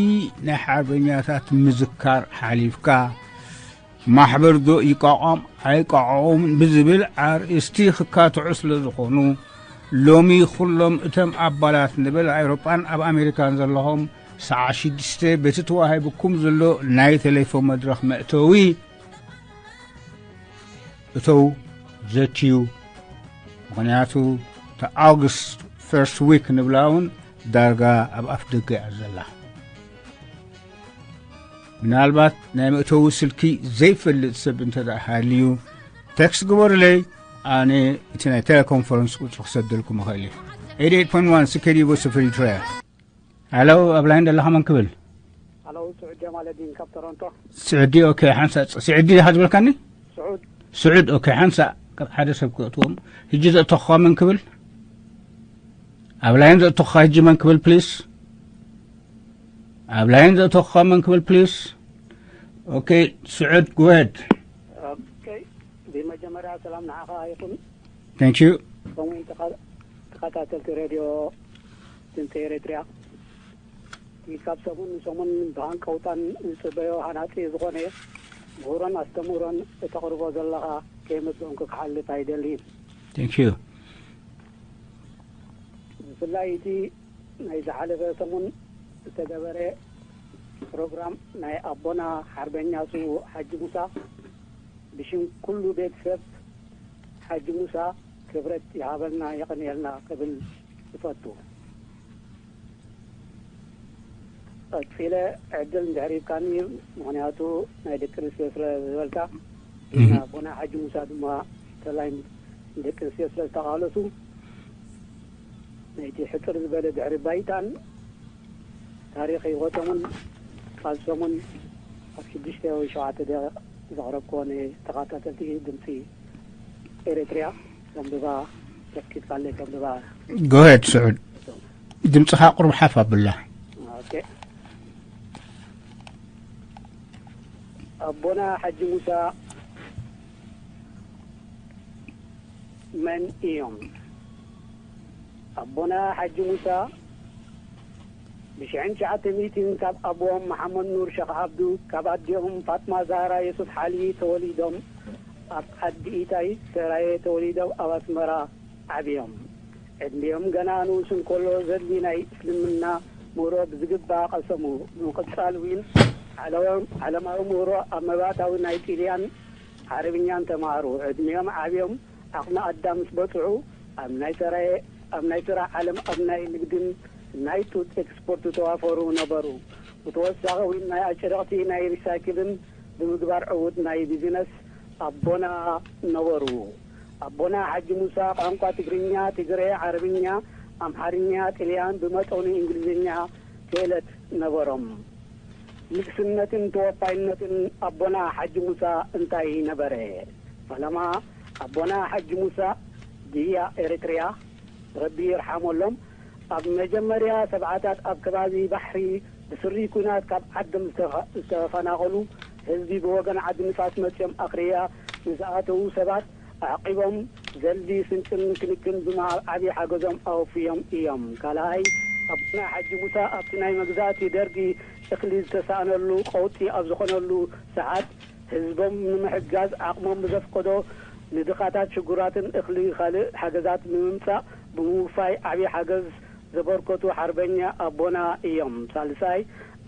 ናይ ሓርበኛታት ምዝካር ሓሊፍካ፣ ማሕበር ዶ ይቋቋም ኣይቋቋምን ብዝብል ኣርእስቲ ክካትዑ ስለ ዝኾኑ፣ ሎሚ ኩሎም እቶም ኣባላት ንበል ኣውሮጳን ኣብ ኣሜሪካን ዘለኹም፣ ሰዓት ሽዱሽተ በቲ ተዋሂቡኩም ዘሎ ናይ ቴሌፎን መድረኽ መእተዊ እተው፣ ዘትዩ። ምኽንያቱ፣ እታ ኣውግስት ፈርስት ዊክ ንብላ እውን ዳርጋ ኣብ ኣፍ ደገ እያ ዘላ። ምናልባት ናይ መእተዊ ስልኪ ዘይፈልጥ ሰብ እንተ ደኣ ሃልዩ፣ ቴክስት ግበሩለይ። ኣነ እቲ ናይ ቴሌኮንፈረንስ ቁጽሪ ክሰደልኩም እኽእል እየ። ኤይት ኤይት ፖይንት ዋን ሲኬዲ ቮይስ ኦፍ ኤሪትሪያ። ሃሎ፣ ኣብ ላይን ዘለኻ መን ክብል? ሃሎ፣ ስዑድ ጀማለዲን ካብ ቶሮንቶ። ስዑዲ፣ ኦኬ፣ ሓንሳእ ጽ-፣ ስዑዲ ኢኻ ዝበልካኒ? ስዑድ። ስዑድ፣ ኦኬ፣ ሓንሳእ ካብ ሓደ ሰብ ክእትዎም። ሕጂ ዘእተኹኻ መን ክብል? ኣብ ላይን ዘእተኹኻ ሕጂ መን ክብል ፕሊስ? ኣብ ላይን ዘእተኹኻ መን ክብል ፕሊስ? ኦኬ፣ ስዑድ፣ ጎሄድ። ኦኬ፣ ብመጀመርያ ሰላም ንዓኻ ይኹን። Thank you። ከምኡውን ተኸ-፣ ተኸታተልቲ ሬድዮ ድምፂ ኤሪትሪያ። እቲ ካብ ሰሙን ንሰሙን ብሃንቀውታን ዝፅበዮ ሃናፂ ዝኾነ ምሁሮን ኣስተምህሮን እተቕርቦ ዘለኻ ከየመስገንኩ ክሓልፍ ኣይደልይን። Thank you። ብፍላይ እቲ ናይ ዝሓለፈ ሰሙን ዝተገበረ ፕሮግራም ናይ ኣቦና ሓርበኛ ስዉእ ሓጂ ሙሳ ብሽም ኩሉ ቤተሰብ ሓጂ ሙሳ ክብረት ይሃበልና የቐንየልና ክብል ይፈቱ። ቀጺለ ዕድል እንድሕር ሂብካኒ፣ ምኽንያቱ ናይ ደቂ ኣንስትዮ ስለ ዝበልካ፣ ኣቦና ሓጂ ሙሳ ድማ ተላይ ንደቂ ኣንስትዮ ስለ ዝተቓለሱ፣ ናይቲ ሕጽር ዝበለ ድሕሪ ባይታን ታሪኽ ህይወቶምን ቃልሶምን ኣብ ሽዱሽተ ወይ ሸውዓተ ደቂቕ ዘቕረብክዎ ንተኸታተልቲ ድምፂ ኤርትርያ ከንብባ ተፍቂድካለይ ከንብባ። ጎሄድ ስዑድ፣ ድምፅኻ ቁሩብ ሓፍ ኣብላ። ኦኬ። ኣቦና ሓጂ ሙሳ መን እዮም? ኣቦና ሓጂ ሙሳ ብሽሕን ትሽዓተ ሚእትን ካብ ኣቦኦም መሓመድ ኑር ሸኽ ዓብዱ፣ ካብ ኣዲኦም ፋጥማ ዛህራ የሱፍ ሓሊ ተወሊዶም ኣብ ዓዲ ኢታይ ሰራየ ተወሊዶም ኣብ ኣስመራ ዓብዮም። ዕድሚኦም ገና ንኡስ እንከሎ ዘድሊ ናይ እስልምና ምህሮ ብዝግባእ ቀሰሙ። ብምቕጻል እውን ዓለማዊ ምህሮ ኣብ መባእታዊ ናይ ጥልያን ዓረብኛን ተማሃሩ። ዕድሚኦም ዓብዮም ዓቕሚ ኣዳም ምስ በጽሑ ኣብ ናይ ሰራየ ኣብ ናይ ስራሕ ዓለም ኣብ ናይ ንግድን ናይ ጡጥ ኤክስፖርት ተዋፈሩ ነበሩ። ብተወሳኺ እውን ናይ ኣጭርቕቲ ናይ ሪሳይክልን ብምግባር ዕዉት ናይ ቢዝነስ ኣቦና ነበሩ። ኣቦና ሓጂ ሙሳ ቋንቋ ትግርኛ፣ ትግረ፣ ዓረብኛ፣ ኣምሓርኛ፣ ጥልያን ብመጠኑ እንግሊዝኛ ክእለት ነበሮም። ንግስነትን ተወፋይነትን ኣቦና ሓጂ ሙሳ እንታይ ነበረ? ፈለማ ኣቦና ሓጂ ሙሳ ድያ ኤርትርያ ረቢ ይርሓመሎም ኣብ መጀመርያ ሰብዓታት ኣብ ከባቢ ባሕሪ ብስሪ ኲናት ካብ ዓዶም ዝተፈናቐሉ ህዝቢ ብወገን ዓዲ ንፋስ መፅዮም ኣኽርያ ንዝኣተዉ ሰባት ኣዕቒቦም ዘድሊ ስንቅን ክንክን ብምሃብ ዓብዪ ሓገዞም ኣወፍዮም እዮም። ካልኣይ ኣቦና ሓጂ ሙሳ ኣብቲ ናይ መግዛእቲ ደርጊ እኽሊ ዝተሳእነሉ ቀውጢ ኣብ ዝኾነሉ ሰዓት ህዝቦም ንምሕጋዝ ዓቕሞም ብዘፍቀዶ ንድኻታት ሽጉራትን እኽሊ ካልእ ሓገዛት ንምምፃእ ብምውፋይ ዓብዪ ሓገዝ ዘበርከቱ ሓርበኛ ኣቦና እዮም። ሳልሳይ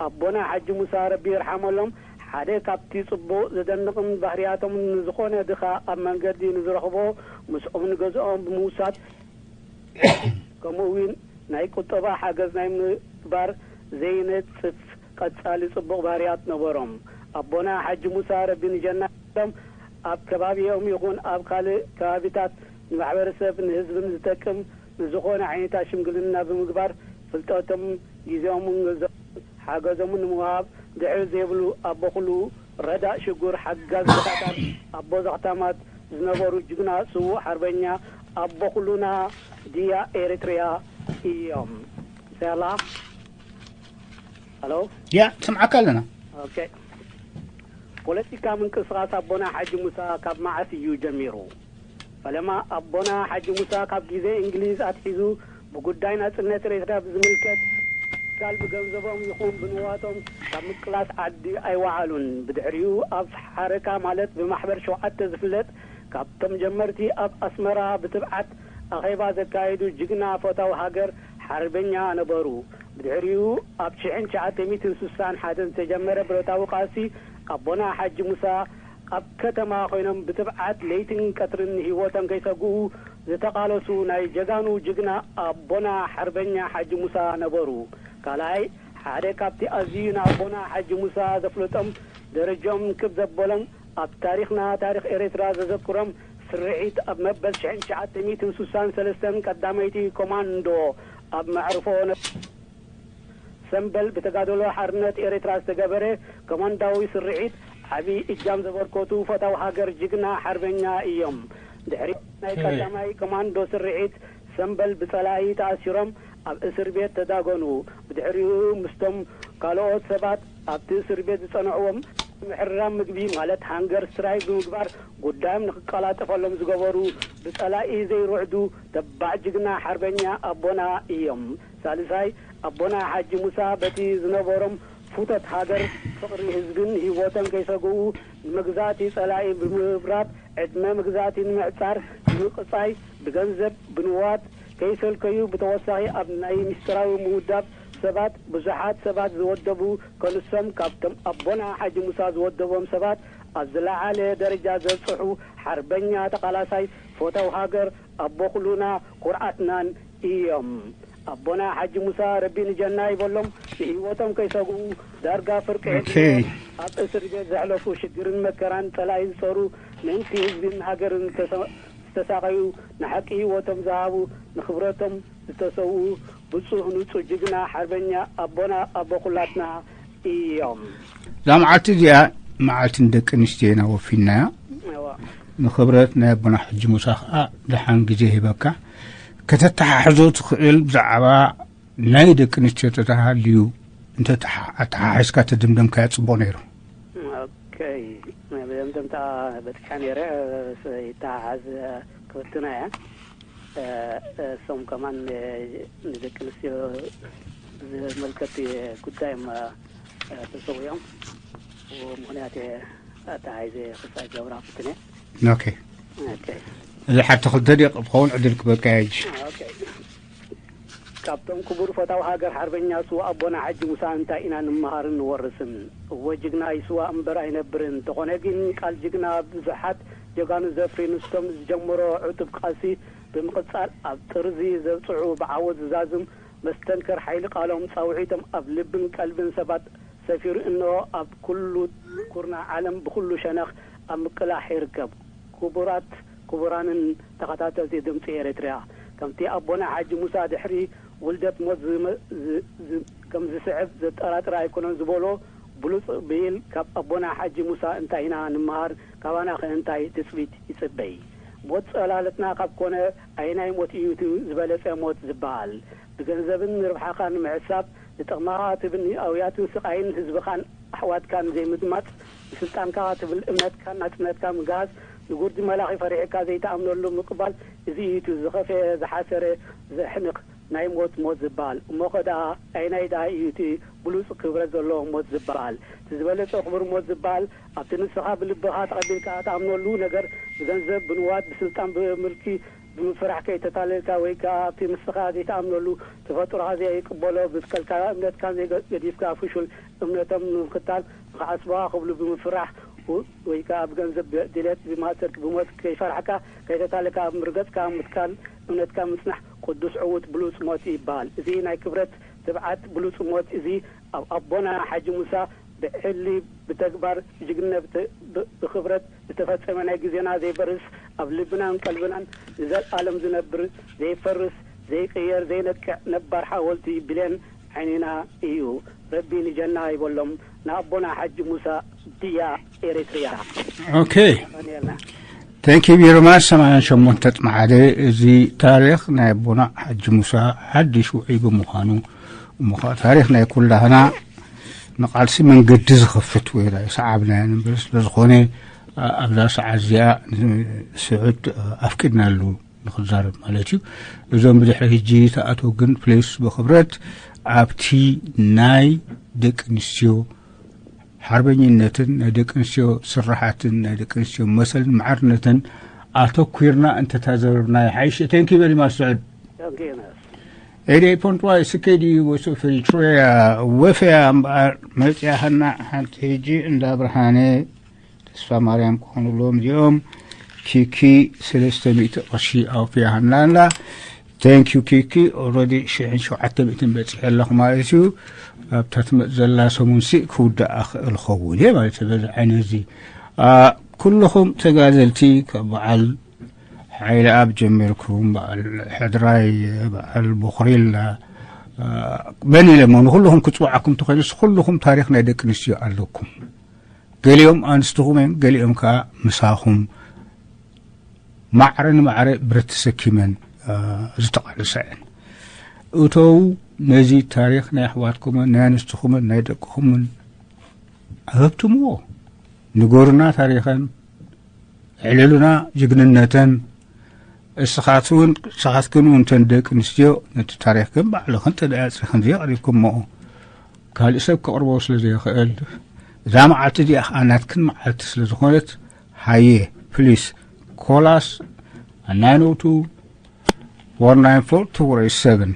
ኣቦና ሓጂ ሙሳ ረቢ ይርሓመሎም ሓደ ካብቲ ፅቡቕ ዘደንቕን ባህርያቶም ንዝኾነ ድኻ ኣብ መንገዲ ንዝረኽቦ ምስኦም ንገዝኦም ብምውሳድ ከምኡ እውን ናይ ቁጠባ ሓገዝ ናይ ምግባር ዘይነፅፍ ቀፃሊ ፅቡቕ ባህርያት ነበሮም። ኣቦና ሓጂ ሙሳ ረቢ ንጀና ይኽፈሎም ኣብ ከባቢኦም ይኹን ኣብ ካልእ ከባቢታት ንማሕበረሰብ ንህዝብን ዝጠቅም ንዝኾነ ዓይነታት ሽምግልና ብምግባር ፍልጠቶም፣ ግዜኦምን ገንዘቦምን ሓገዞምን ንምሃብ ድሕር ዘይብሉ ኣቦ ኩሉ ረዳእ ሽጉር ሓጋዝ ድኻታት ኣቦ ዘኽታማት ዝነበሩ ጅግና ስዉእ ሓርበኛ ኣቦ ኩሉና ድያ ኤርትርያ እዮም። ሰላ ሄሎ። ያ ስምዓካ ኣለና። ኦኬ። ፖለቲካ ምንቅስቃስ ኣቦና ሓጂ ሙሳ ካብ መዓስ እዩ ጀሚሩ? ፈለማ ኣቦና ሓጂ ሙሳ ካብ ግዜ እንግሊዝ ኣትሒዙ ብጉዳይ ናጽነት ኤርትራ ብዝምልከት ትካል ብገንዘቦም ይኹን ብንዋቶም ካብ ምቅላስ ዓዲ ኣይወዓሉን። ብድሕሪኡ ኣብ ሓረካ ማለት ብማሕበር ሸውዓተ ዝፍለጥ ካብቶም ጀመርቲ ኣብ ኣስመራ ብትብዓት ኣኼባ ዘካየዱ ጅግና ፈታዊ ሃገር ሓርበኛ ነበሩ። ብድሕሪኡ ኣብ ሽሕን ትሽዓተ ሚእትን ስሳን ሓደን ዝተጀመረ ብረታዊ ቃልሲ ኣቦና ሓጂ ሙሳ ኣብ ከተማ ኮይኖም ብትብዓት ለይትን ቀትርን ንህይወቶም ከይሰግኡ ዝተቓለሱ ናይ ጀጋኑ ጅግና ኣቦና ሓርበኛ ሓጂ ሙሳ ነበሩ። ካልኣይ ሓደ ካብቲ ኣዝዩ ንኣቦና ሓጂ ሙሳ ዘፍልጦም ደረጃኦም ክብ ዘበሎም ኣብ ታሪኽና ታሪኽ ኤርትራ ዘዘክሮም ስርሒት ኣብ መበል ሽሕን ትሽዓተ ሚእትን ስሳን ሰለስተን ቀዳመይቲ ኮማንዶ ኣብ መዕርፎ ሰምበል ብተጋድሎ ሓርነት ኤርትራ ዝተገበረ ኮማንዳዊ ስርሒት ዓቢ እጃም ዘበርከቱ ፈታው ሃገር ጅግና ሓርበኛ እዮም። ድሕሪ ናይ ቀዳማይ ኮማንዶ ስርሒት ሰምበል ብጸላኢ ተኣሲሮም ኣብ እስር ቤት ተዳጎኑ። ብድሕሪኡ ምስቶም ካልኦት ሰባት ኣብቲ እስር ቤት ዝጸንዕዎም ምሕራም ምግቢ ማለት ሃንገር ስትራይክ ብምግባር ጉዳዮም ንክቀላጠፈሎም ዝገበሩ ብጸላኢ ዘይርዕዱ ተባዕ ጅግና ሓርበኛ ኣቦና እዮም። ሳልሳይ ኣቦና ሓጂ ሙሳ በቲ ዝነበሮም ፉተት ሃገር ፍቕሪ ህዝብን ህይወቶም ከይሰግኡ ንመግዛእቲ ጸላኢ ብምብራብ ዕድመ መግዛእቲ ንምዕጻር ብምቕጻይ ብገንዘብ ብንዋት ከይሰልከዩ ብተወሳኺ ኣብ ናይ ሚስጥራዊ ምውዳብ ሰባት፣ ብዙሓት ሰባት ዝወደቡ፣ ከንሶም ካብቶም ኣቦና ሓጂ ሙሳ ዝወደቦም ሰባት ኣብ ዝለዓለ ደረጃ ዘብጽሑ ሓርበኛ፣ ተቓላሳይ፣ ፈታው ሃገር፣ ኣቦ ኩሉና፣ ኩርዓትናን እዮም። ኣቦና ሓጂ ሙሳ ረቢ ንጀና ይበሎም፣ ንህይወቶም ከይሰግኡ ዳርጋ ፍርቂ ዕድመ ኣብ እስር ቤት ዘሕለፉ፣ ሽግርን መከራን ጸላኢ ዝጸሩ፣ ምእንቲ ህዝብን ሃገርን ዝተሰ-፣ ዝተሳቐዩ፣ ንሓቂ ህይወቶም ዝሃቡ፣ ንኽብረቶም ዝተሰውኡ፣ ብጹህ ንጹህ ጅግና ሓርበኛ ኣቦና ኣቦ ኩላትና እዮም። እዛ መዓልቲ እዚኣ መዓልቲ ንደቂ ኣንስትዮ ኢና ወፊናያ። እዋ። ንኽብረት ናይ ኣቦና ሓጂ ሙሳ ከዓ ደሓን ግዜ ሂበካ። ከተተሓሕዞ ትኽእል ብዛዕባ ናይ ደቂ ኣንስትዮ ተተሃልዩ እንተ ተሓ-፣ ኣተሓሒዝካ ተድምደምካዮ ጽቡቕ ነይሩ። ኦኬ። መደምደምታ በጺሐ ነይረ፣ ስ-፣ ይተሓሓዝ፣ ክፍትና እያ። እ፣ እሶም ከማን፣ እ፣ ንደቂ ኣንስትዮ ዝመልከት ጉዳይ እሞ፣ እ፣ ተሰዊኦም። ምኽንያት እየ ኣተሓሒዘ ክሳብ ገብራ ፍትነ። ኦኬ። ኦኬ። እዚ ሓንቲ ክልተ ደቂቕ ክኸውን ዕድል ክበካ ሕጂ። ኦኬ። ካብቶም ክቡር ፈታው ሃገር ሓርበኛ ስዋ ኣቦና ሓጂ ሙሳ እንታይ ኢና ንምሃርን ንወርስን? እወ ጅግና ይስዋ እምበር ኣይነብርን። እንተኾነ ግን ቃል ጅግና ብዙሓት ጀጋኑ ዘፍሪ፣ ንሶም ዝጀመሮ ዕቱብ ቃልሲ ብምቕጻል ኣብ ጥርዚ ዘብጽሑ፣ ብዓወት ዝዛዝም መስተንከር ሓይሊ ቃሎም ጻውዒቶም ኣብ ልብን ቀልብን ሰባት ሰፊሩ እንሆ ኣብ ኩሉ ኩርናዕ ዓለም ብኹሉ ሸነኽ ኣብ ምቅላሕ ይርከብ። ክቡራት ክቡራንን ተኸታተልቲ ድምፂ ኤርትራ፣ ከምቲ ኣቦና ሓጂ ሙሳ ድሕሪ ውልደት ሞት ዝመ-፣ ዝ-፣ ዝ-፣ ከም ዝስዕብ ዘጠራጥር ኣይኮነን ዝበሎ ብሉፅ ብሂል ካብ ኣቦና ሓጂ ሙሳ እንታይ ኢና ንምሃር? ካባና ከ እንታይ ትፅቢት ይፅበይ? ሞት ፀላለትና ካብ ኮነ ኣየናይ ሞት እዩ እቲ ዝበለፀ ሞት ዝበሃል? ብገንዘብን ንርብሓኻ ንምሕሳብ፣ ንጥቕምኻ ትብል ንኣውያትን ስቓይን ህዝብኻን ኣሕዋትካን ዘይምድማፅ፣ ንስልጣንካ ትብል እምነትካን ናፅነትካ ምግሃስ፣ ንጉርዲ መላኺ ፈሪሕካ ዘይትኣምነሉ ምቕባል፣ እዚ እዩ እቲ ዝኸፈየ፣ ዝሓሰረ፣ ዘሕንኽ ናይ ሞት ሞት ዝበሃል። እሞኸ ደኣ ኣየናይ ደኣ እዩ እቲ ብሉፅ ክብረት ዘለዎ ሞት ዝበሃል? እቲ ዝበለፀ ክቡር ሞት ዝበሃል ኣብቲ ንስኻ ብልብኻ ተቐቢልካ ትኣምነሉ ነገር ብገንዘብ፣ ብንዋት፣ ብስልጣን፣ ብምልኪ፣ ብምፍራሕ ከይተታለልካ ወይ ከኣ ኣብቲ ንስኻ ዘይትኣምነሉ ተፈጥሮኻ ዘይቅበሎ ብትከልካ እምነትካን ዘይገ-፣ ገዲፍካ ፍሹል እምነቶም ንምኽታል ንኽዓስቡኻ ክብሉ ብምፍራሕ ወ-፣ ወይ ከኣ ብገንዘብ ድሌት ብማእሰርቲ ብሞት ከይፈራሕካ ከይተታለልካ ኣብ ምርገጽካ ምትካል እምነትካ ምጽናሕ ቅዱስ ዕዉት ብሉጽ ሞት ይበሃል። እዚ ናይ ክብረት ትብዓት ብሉጽ ሞት እዚ ኣብ ኣቦና ሓጂ ሙሳ ብዕሊ ብተግባር ብጅግነት ብተ-፣ ብ-፣ ብኽብረት ዝተፈጸመ ናይ ግዜና ዘይበርስ ኣብ ልብናን ቀልብናን ንዘልኣለም ዝነብር ዘይፈርስ ዘይቅየር ዘይነቅዕ ነባር ሓወልቲ ብሌን ዓይንና እዩ። ረቢ ንጀና ይበሎም ንኣቦና ሓጂ ሙሳ ድያ ኤሪትሪያ። ኦኬ። Thank you very much። ሰማንያን ሸሞንተ ጥማሓደ እዚ ታሪኽ ናይ ኣቦና ሓጂ ሙሳ ሓድሽ ውዑይ ብምዃኑ እሞ ኸዓ ታሪኽ ናይ ኩላህና ንቓልሲ መንገዲ ዝኸፍት ወይ ሰዓብናዮ ንብል ስለ ዝኾነ ኣብዛ ሰዓት እዚኣ ስዑድ ኣፍቂድናሉ ንክዛረብ ማለት እዩ። እዞም ብድሕሪ ሕጂ ተኣትው ግን ፕሊስ ብኽብረት ኣብቲ ናይ ደቂ ኣንስትዮ ሓርበኝነትን ናይ ደቂ ኣንስትዮ ስራሓትን ናይ ደቂ ኣንስትዮ መሰልን ማዕርነትን ኣተኲርና እንተታዘብና ይሓይሽ። Thank you very much ስዑድ። ኤዲ ፖንትዋይ ስኬዲ ወሶ ፍሪትሮያ ወፈያ እምበኣር መፅያ ሃና ሓንቲ ሕጂ እንዳ ብርሃነ ተስፋ ማርያም ክኾኑ ኣለዎም እዚኦም። ኪኪ ሰለስተ ሚእቲ ቅርሺ ኣውፊያ ሃና ኣላ። Thank you ኪኪ። Already ሽሕን ሸውዓተ ሚእትን በፂሐ ኣለኹ ማለት እዩ። ኣብታ ትመፅ ዘላ ሰሙን ሲ ክውዳእ ክእል ኸውን እየ ማለት እዩ። በዚ ዓይነት እዚ ኩልኹም ተጋደልቲ ካብ በዓል ሓይለ ኣብ ጀሚርኩም በዓል ሕድራይ በዓል ቦኽሪላ መን ኢለ እሞ ንኩልኹም ክፅውዓኩም ተኮይኑስ ኩልኹም ታሪኽ ናይ ደቂ ኣንስትዮ ኣለኩም። ገሊኦም ኣንስትኹም እየን፣ ገሊኦም ከዓ ምሳኹም ማዕረ ንማዕረ ብረት ተሰኪመን ዝተቃለሳ እየን። እተው ነዚ ታሪኽ ናይ ኣሕዋትኩምን ናይ ኣንስትኹምን ናይ ደቅኹምን ኣህብትምዎ። ንገሩና ታሪኸን፣ ዕልሉና ጅግንነተን። እስኻትውን እስኻትክን እውን እተን ደቂ ኣንስትዮ ነቲ ታሪኽክን ባዕልኽን ተደኣፅርኽን ዘየቕሪብኩምዎ ካልእ ሰብ ከቕርቦ ስለ ዘይኽእል እዛ መዓልቲ እዚኣ ከዓ ናትክን መዓልቲ ስለ ዝኾነት ሃየ ፕሊስ ኮላስ ኣናይነውቱ ፎር ናይን ፎር ቱ ፎር ኤይት ሰቨን።